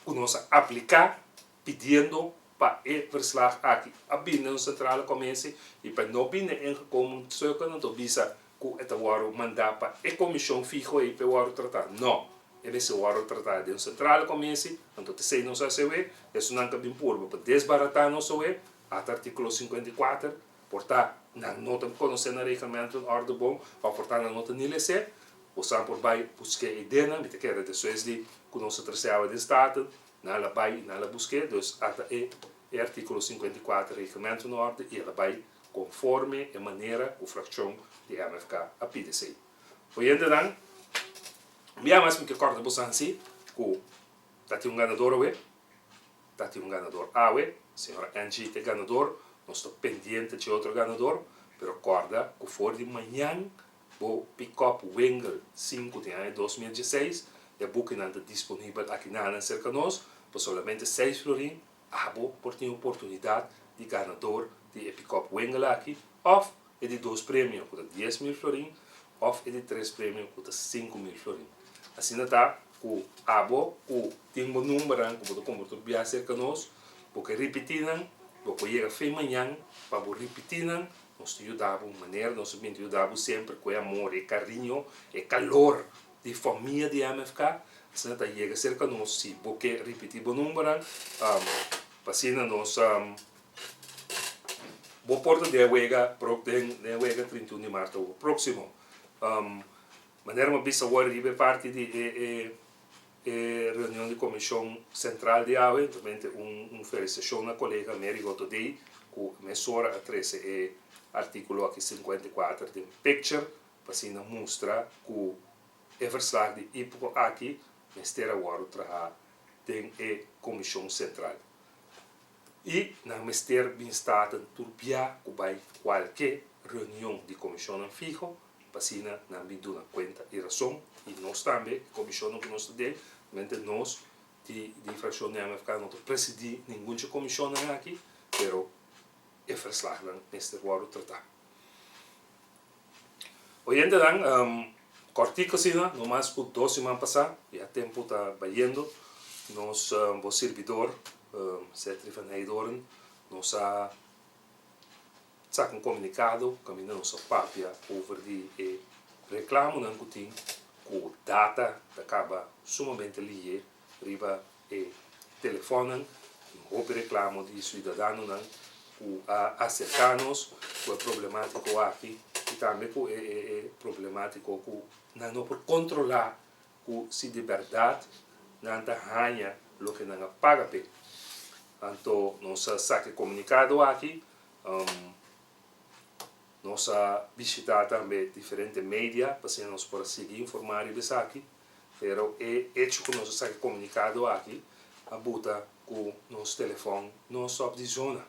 ku nos a apliká pidiendo pa e verslag aki a bini den nos Centrale Commissie i pa e no bini den ingekomen stukken anto bisa ku e ta wòrdu mandá pa e komishon fiho ei pa e wòrdu tratá. No, e mester wòrdu tratá den un sentrale komisi, anto t'esei nos a hasi awe, esunnan ka bin purba pa desbaratá nos awe, ata artíkulo 54, por ta nan no ta konosé nan reglamento en òrde bon, òf por ta nan no ta ni les'é, bosan por bai busk'é e idenan, mi ta kere despues di ku nos a trese awe den Staten, nan la bai i nan la busk'é, dus ata e e artíkulo 54 reglamento en òrde i el a bai konforme e manera ku frakshon di MFK a pidi esei. Oyentenan, mi amas mi ke kòrda boso hansi ku ta tin un ganador awe, ta tin un ganador awe, señora Angie ta e ganador, nos ta pendiente dje otro ganador, pero kòrda ku for di mañan bo pikòp Wingle sinku den aña 2016, e bukinan ta disponibel aki nanan serka nos pa solamente seis florin. Abo por tin oportunidat di ganador di e pikòp Wingle aki òf e di dos premio ku ta 10,000 florin òf e di tres premio ku ta 5000 florin. Asina ta ku abo ku tin bo numbernan ku bo ta kumpra tur bia serka nos, bo ke ripití nan, bo por yega fe mañan pa bo ripití nan, nos ta yuda bo manera nos a bin ta yuda bo semper ku e amor, e kariño, e kalor di famia di MFK, asina ta yega serka nos si bo ke ripití bo numbernan, pa asina nos bo por ta den e wega den e wega 31 di mart awor próksimo. Manera mi a bisa awor riba e parti di e e e reunion di komishon sentral di awe, realmente un un felisitashon na kolega Mary Gottodey ku mesora a trese e artíkulo aki 54 den picture pa asina mustra ku e verslag di IPCO aki mester a wòrdu traha den e Komishon Sentral i nan mester bin Staten tur bia ku bai kualke reunion di komishonnan fiho pa asina nan bin duna kuenta i rason i nos tambe e komishonnan ku nos ta den mente nos di di frakshon di MFK no ta presidí ningun dje komishonnan aki pero e verslagnan mester wòrdu tratá. Oyentenan, kòrtiku asina, no mas ku dos siman pasá, ya tempu ta bayendo, nos bo sirbidor, Cetri van Heydoorn, nos a saka un komunikado kaminda nos a papia over di e reklamonan ku tin ku data ta kaba sumamente lihe riba e telefònnan, tin hopi reklamo di siudadanonan ku a aserká nos ku e problemátiko aki i tambe ku e e problemátiko ku nan no por kontrolá ku si di bèrdat nan ta haña loke nan a paga p'e. Anto nos a saka e komunikado aki. Nos a bishitá tambe diferente media pa asina nos por a sigui informá riba esaki. Pero e hecho ku nos a saka e komunikado aki a buta ku nos telefòn no a stòp di zona.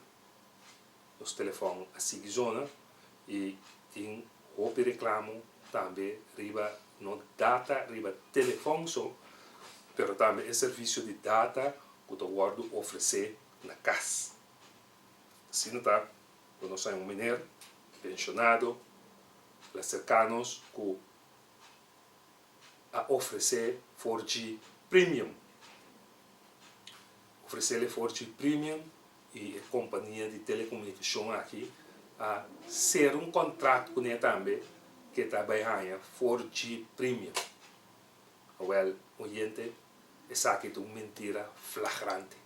Nos telefòn a sigui zona i tin hopi reklamo tambe riba no data riba telefòn so, pero tambe e servisio di data ku ta wòrdu ofresé na kas. Asina ta ku nos haña un meneer penshonado la serká nos ku a ofresé 4G Premium. Ofresé el e 4G Premium i e kompania di telekomunikashon aki a sera un kontrakt kuné tambe ku e ta bai haña 4G Premium. Awèl, oyente, esaki ta un mentira flagrante.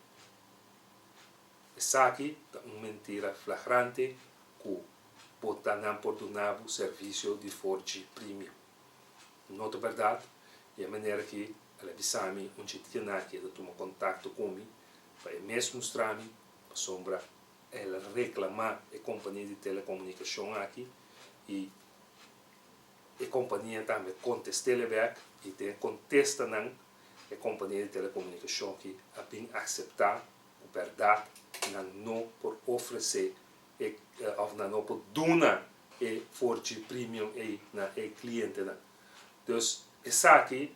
Esaki ta un mentira flagrante ku bo ta nan por duna bo servisio di 4G Premium. No ta bèrdat i e manera ki el a bisa mi un dje aki e ta tuma kontakto ku mi pa e mes mustra mi pasobra el a reklamá e kompania di telekomunikashon aki i e kompania tambe kontest'é bèk i den e kontestanan e kompania di telekomunikashon aki a bin akseptá ku bèrdat nan no por ofresé e òf nan no por duna e 4G premium ei na e klientenan. Dus esaki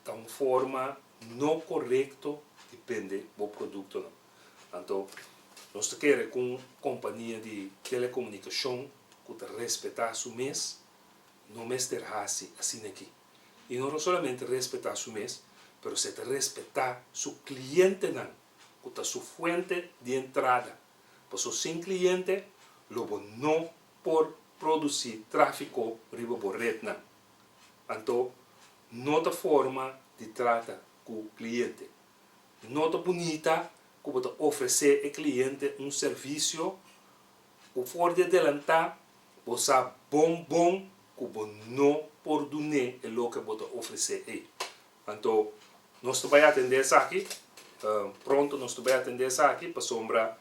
ta un forma no korekto di bende bo produktonan. Anto nos ta kere ku un kompania di telekomunikashon ku ta respetá su mes no mester hasi asina aki. I no solamente respetá su mes, pero se ta respetá su klientenan ku ta su fuente di entrada. Paso sin kliente lo bo no por produsí tráfiko riba bo retnan. Anto no ta forma di trata ku kliente. No ta bunita ku bo ta ofresé e kliente un servisio ku for di adelantá bo sa bon bon ku bo no por dun'é e loke bo ta ofresé ei. Anto nos ta bai atendé esaki, pronto nos ta bai atendé esaki pasobra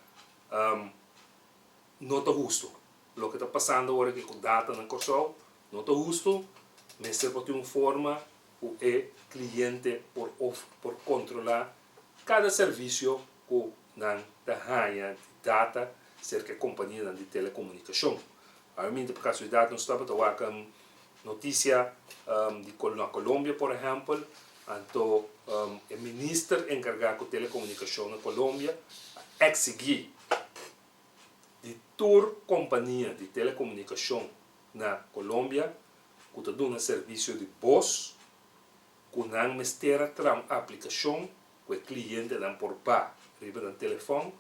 no ta hustu. Loke ta pasando awor aki ku data na Kòrsou no ta hustu, mester por tin un forma ku e kliente por of por kontrolá kada servisio ku nan ta haña di data serka e kompanianan di telekomunikashon. Awe pa kasualidat nos tabata wak notisia di na Colombia por ehèmpel, anto e minister enkargá ku telekomunikashon na Colombia a eksigí di tur kompania di telekomunikashon na Colombia ku ta duna servisio di bos ku nan mester a traha un aplikashon ku e klientenan por ba riba nan telefòn,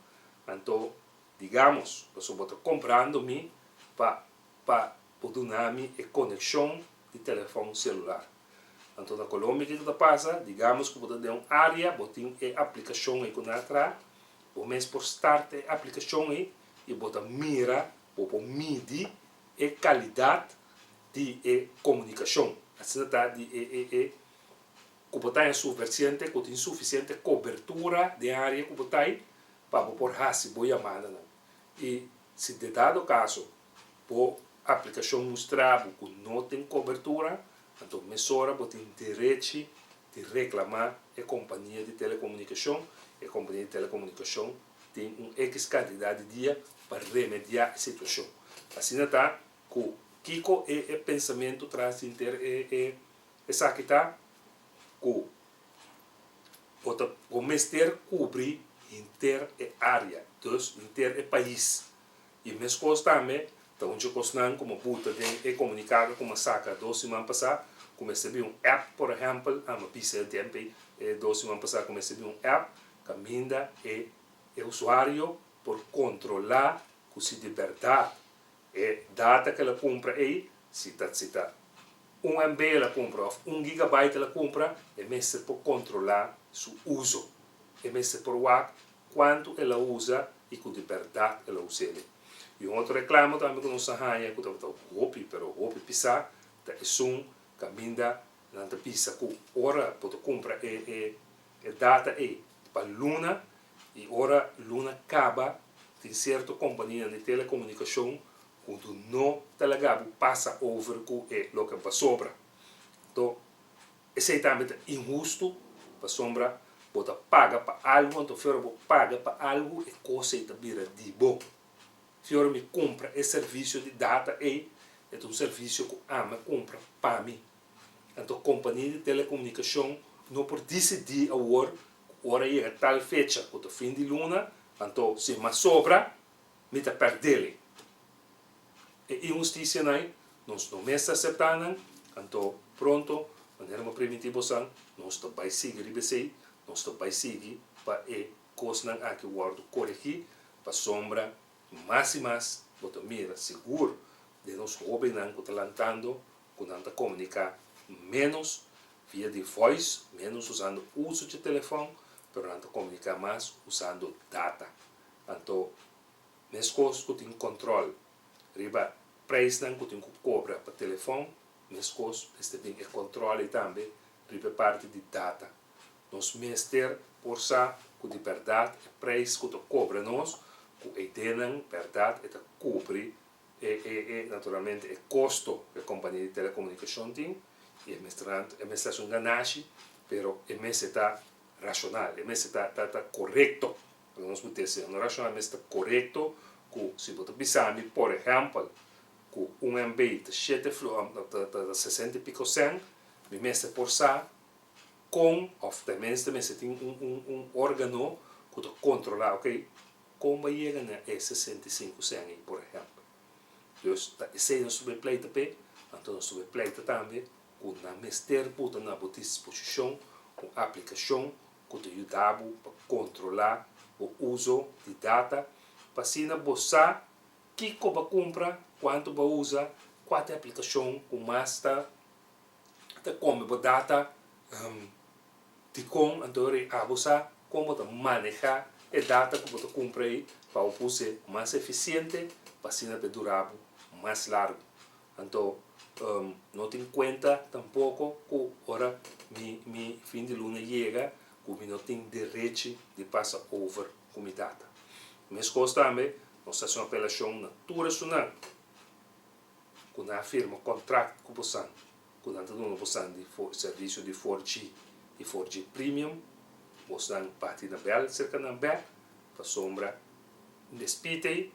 anto digamos pasobra bo ta komprando mi pa pa bo duna mi e konekshon di telefòn selular. Anto na Colombia kiko ta pasa? Digamos ku bo ta den un área bo tin e aplikashon ei ku nan a traha, bo mes por start e aplikashon ei i bo ta mira, bo por midi e kalidat di e komunikashon. Asina ta di e e e ku bo ta haña suversiente, ku tin sufisiente kobertura den área ku bo ta ei pa bo por hasi bo yamadanan. I si de dado kaso bo aplikashon mustra bo ku no tin kobertura, anto mesora bo tin derechi di reklamá e kompania di telekomunikashon. E kompania di telekomunikashon tin un ekis kantidat di dia pa remediá e situashon. Asina ta ku kiko e e pensamentu tras di henter e e esaki ta ku bo ta bo mester kubri henter e área, dus henter e pais. I meskos tambe ta un dje kosnan ku mi buta den e komunikado ku mi a saka dos siman pasá ku mester bin un app por ehèmpel, a mi bisa e tempu ei e dos siman pasá ku mester bin un app kaminda e e usuario por kontrolá ku si di bèrdat e data ku el a kumpra ei, si ta si ta un MB el a kumpra òf un gigabyte el a kumpra, e mester por kontrolá su uso. E mester por wak kuantu el a usa i ku di bèrdat el a us'el. I un otro reklamo tambe ku nos a haña ku tabata hopi pero hopi pisá ta esun kaminda nan ta bisa ku ora bo ta kumpra e e data ei pa luna. I ora luna kaba tin sierto kompanianan di telekomunikashon ku no ta laga bo pasa over ku e loke bo a sobra. Anto esei tambe ta inhustu pasobra bo ta paga pa algu anto fi ora bo paga pa algu e kos ei ta bira di bo. Fi ora mi kumpra e servisio di data ei e ta un servisio ku ami a kumpra pa mi. Anto kompania di telekomunikashon no por disidí awor ku ora yega tal fecha ku ta fin di luna anto si mas sobra mi ta pèrdele. E inhustisianan ei nos no mester aseptá nan, anto pronto, manera mi a primintí bosan, nos ta bai sigui riba esei, nos ta bai sigui pa e kosnan aki wòrdu koregí, pasobra mas i mas bo ta mira sigur den nos hóbennan ku ta lantando ku nan ta komuniká ménos via di voice, ménos usando uso dje telefòn, pero nan ta komuniká mas usando data. Anto meskos ku tin kòntròl riba preisnan ku tin ku kobra pa telefòn, meskos mester bin e kòntròl ei tambe riba e parti di data. Nos mester por sa ku di bèrdat e preis ku ta kobra nos ku e idenan bèrdat e ta kubri e e e naturalmente e kosto ku e kompania di telekomunikashon tin i e mester e mester hasi un ganashi pero e mester ta rashonal, e mester ta ta ta korekto. Lo nos por desi no rashonal mester ta korekto ku si bo ta bisa mi por ehèmpel ku un MB ta shete flu ta ta sesenta i piko sèn mi mester por sa kon òf tenminste mester tin un un un organo ku ta kontrolá oke kon bo a yega na e 65 sèn ei por ehèmpel. Dus ta esei nos ta bai pleita p'e anto nos ta bai pleita tambe ku nan mester buta na bo disposishon un aplikashon ku ta yuda bo pa kontrolá bo uso di data pa asina bo sa kiko bo a kumpra, kuantu bo a usa, kua ta e aplikashon ku mas ta ta kome bo data, dikon anto ora abo sa kon bo ta manehá e data ku bo ta kumpra ei pa bo por us'é mas efisiente pa asina ta dura bo mas largu. Anto no tin cuenta tampoco cu ora mi mi fin di luna yega cu mi no tin derechi di pasa over cu mi data. Mescos tambe nos ta haci un apelacion na tur esunnan cu nan a firma contract cu bosan cu nan ta duna bosan di servicio di 4G y 4G premium, bosnan bati na bel cerca nan bek pasobra despite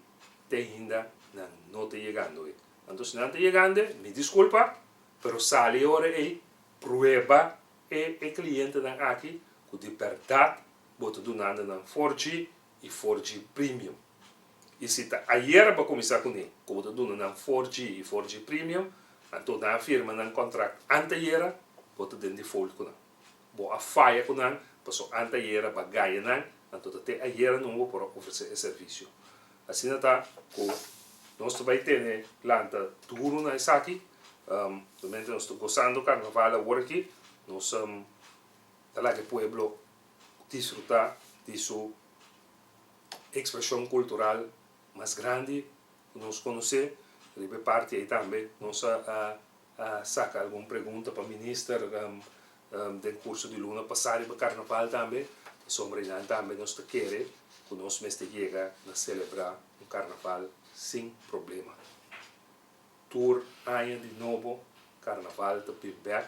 te ainda nan no ta yegando ei. Anto si nan ta yegando, mi disculpa, pero sali e ora ei, prueba e e clientenan aki cu di berdad bo ta dunando nan 4G y 4G premium. Y si ta ayer bo a cuminsa cune cu bo ta duna nan 4G y 4G premium, anto nan a firma nan contract antayera, bo ta den default cu nan. Bo a faya cu nan, paso antayera bo a gaya nan, anto ta te ayera nun bo por a ofrece e servicio. Asina ta ku nos ta bai tene lanta duru na esaki. Realmente nos ta gosando karnaval awor aki. Nos ta laga e pueblo disfruta di su ekspreshon kultural mas grandi ku nos konosé. Riba e parti ei tambe nos a saka algun pregunta pa minister den kurso di luna pasá riba karnaval tambe. Pasobra einan tambe nos ta kere ku nos mester yega na selebrá un karnaval sin problema. Tur aña di nobo karnaval ta bin bèk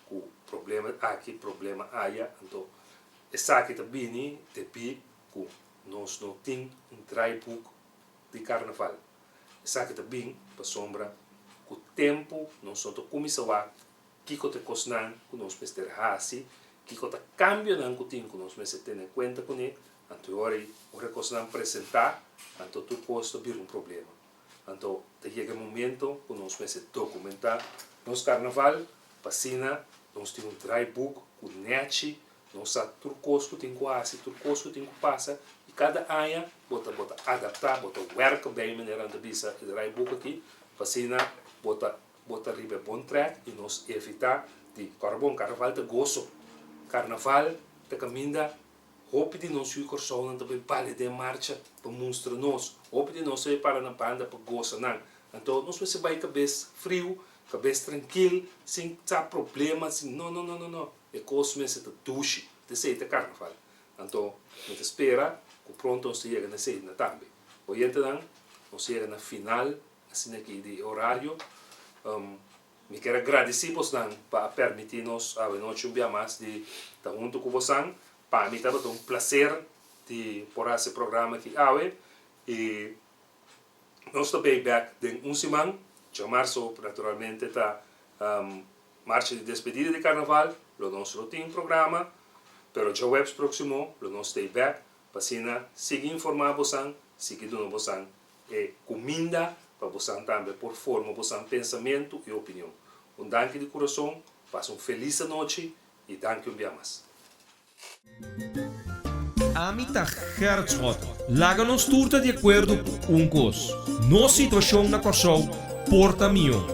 ku problema aki, problema aya. Anto esaki ta bini debí ku nos no tin un draaiboek di karnaval. Esaki ta bin pasobra ku tempu nos no ta kuminsá wak kiko ta e kosnan ku nos mester hasi, kiko ta kambionan ku tin ku nos mester tene kuenta kuné, anto e ora ei ora e kosnan presentá, anto tur kos ta bira un problema. Anto ta yega e momento ku nos mester dokumentá nos karnaval pa asina nos tin un draaiboek ku nèchi, nos sa tur kos ku tin ku hasi, tur kos ku tin ku pasa i kada aña bo ta bo ta adaptá, bo ta wèrk bei manera nan ta bisa e draaiboek aki pa asina bo ta Bo ta riba e bon trèk i nos evitá di kòrda bon. Karnaval ta goso. Karnaval ta kaminda hopi di nos yu Kòrsounan ta bai bale den marcha pa mustra nos. Hopi di nos ta bai para na banda pa gosa nan. Anto nos mester bai kabes friu, kabes trankil, sin sa problema, sin no no no no no. E kos mester ta dushi. Esei ta karnaval. Anto mi ta spera. Ku pronto nos ta yega na esei na tambe. Oyentenan, nos yega na final asina aki di e orario. Mi kier a gradisí bosnan pa a permití nos awe nochi un bia mas di ta huntu ku bosan. Pa mi tabata un plaser di por hasi e programa aki awe i nos ta bay bek den un siman. Djamarso naturalmente ta marcha di despedida di karnaval, lo nos lo tin programa, pero djaweps próksimo lo nos stay bek pa asina sigui informá bosan, sigui duna bosan e kuminda pa bosan tambe por forma bosan pensamentu i opinion. Un danki di kurason, pasa un felis anochi i danki un bia mas. Ami ta Gerrit Schotte. Laga nos tur ta di akuerdo ku un kos, nos situashon na Kòrsou por ta mihó.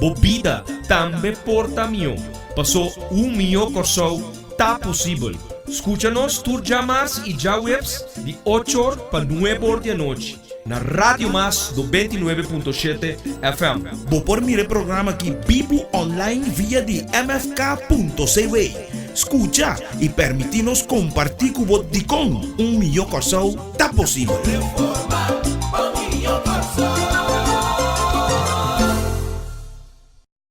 Bo bida tambe por ta mihó, pasó un mihó Kòrsou ta posibel. Skucha nos tur djamars i djaweps di ocho or pa nuebe or di anochi na Radio Mas 99.7 FM. Bo por mira e programa aki bibu online via di mfk.cw. Skucha i permití nos kompartí ku bo dikon un mihó Kòrsou ta posibel.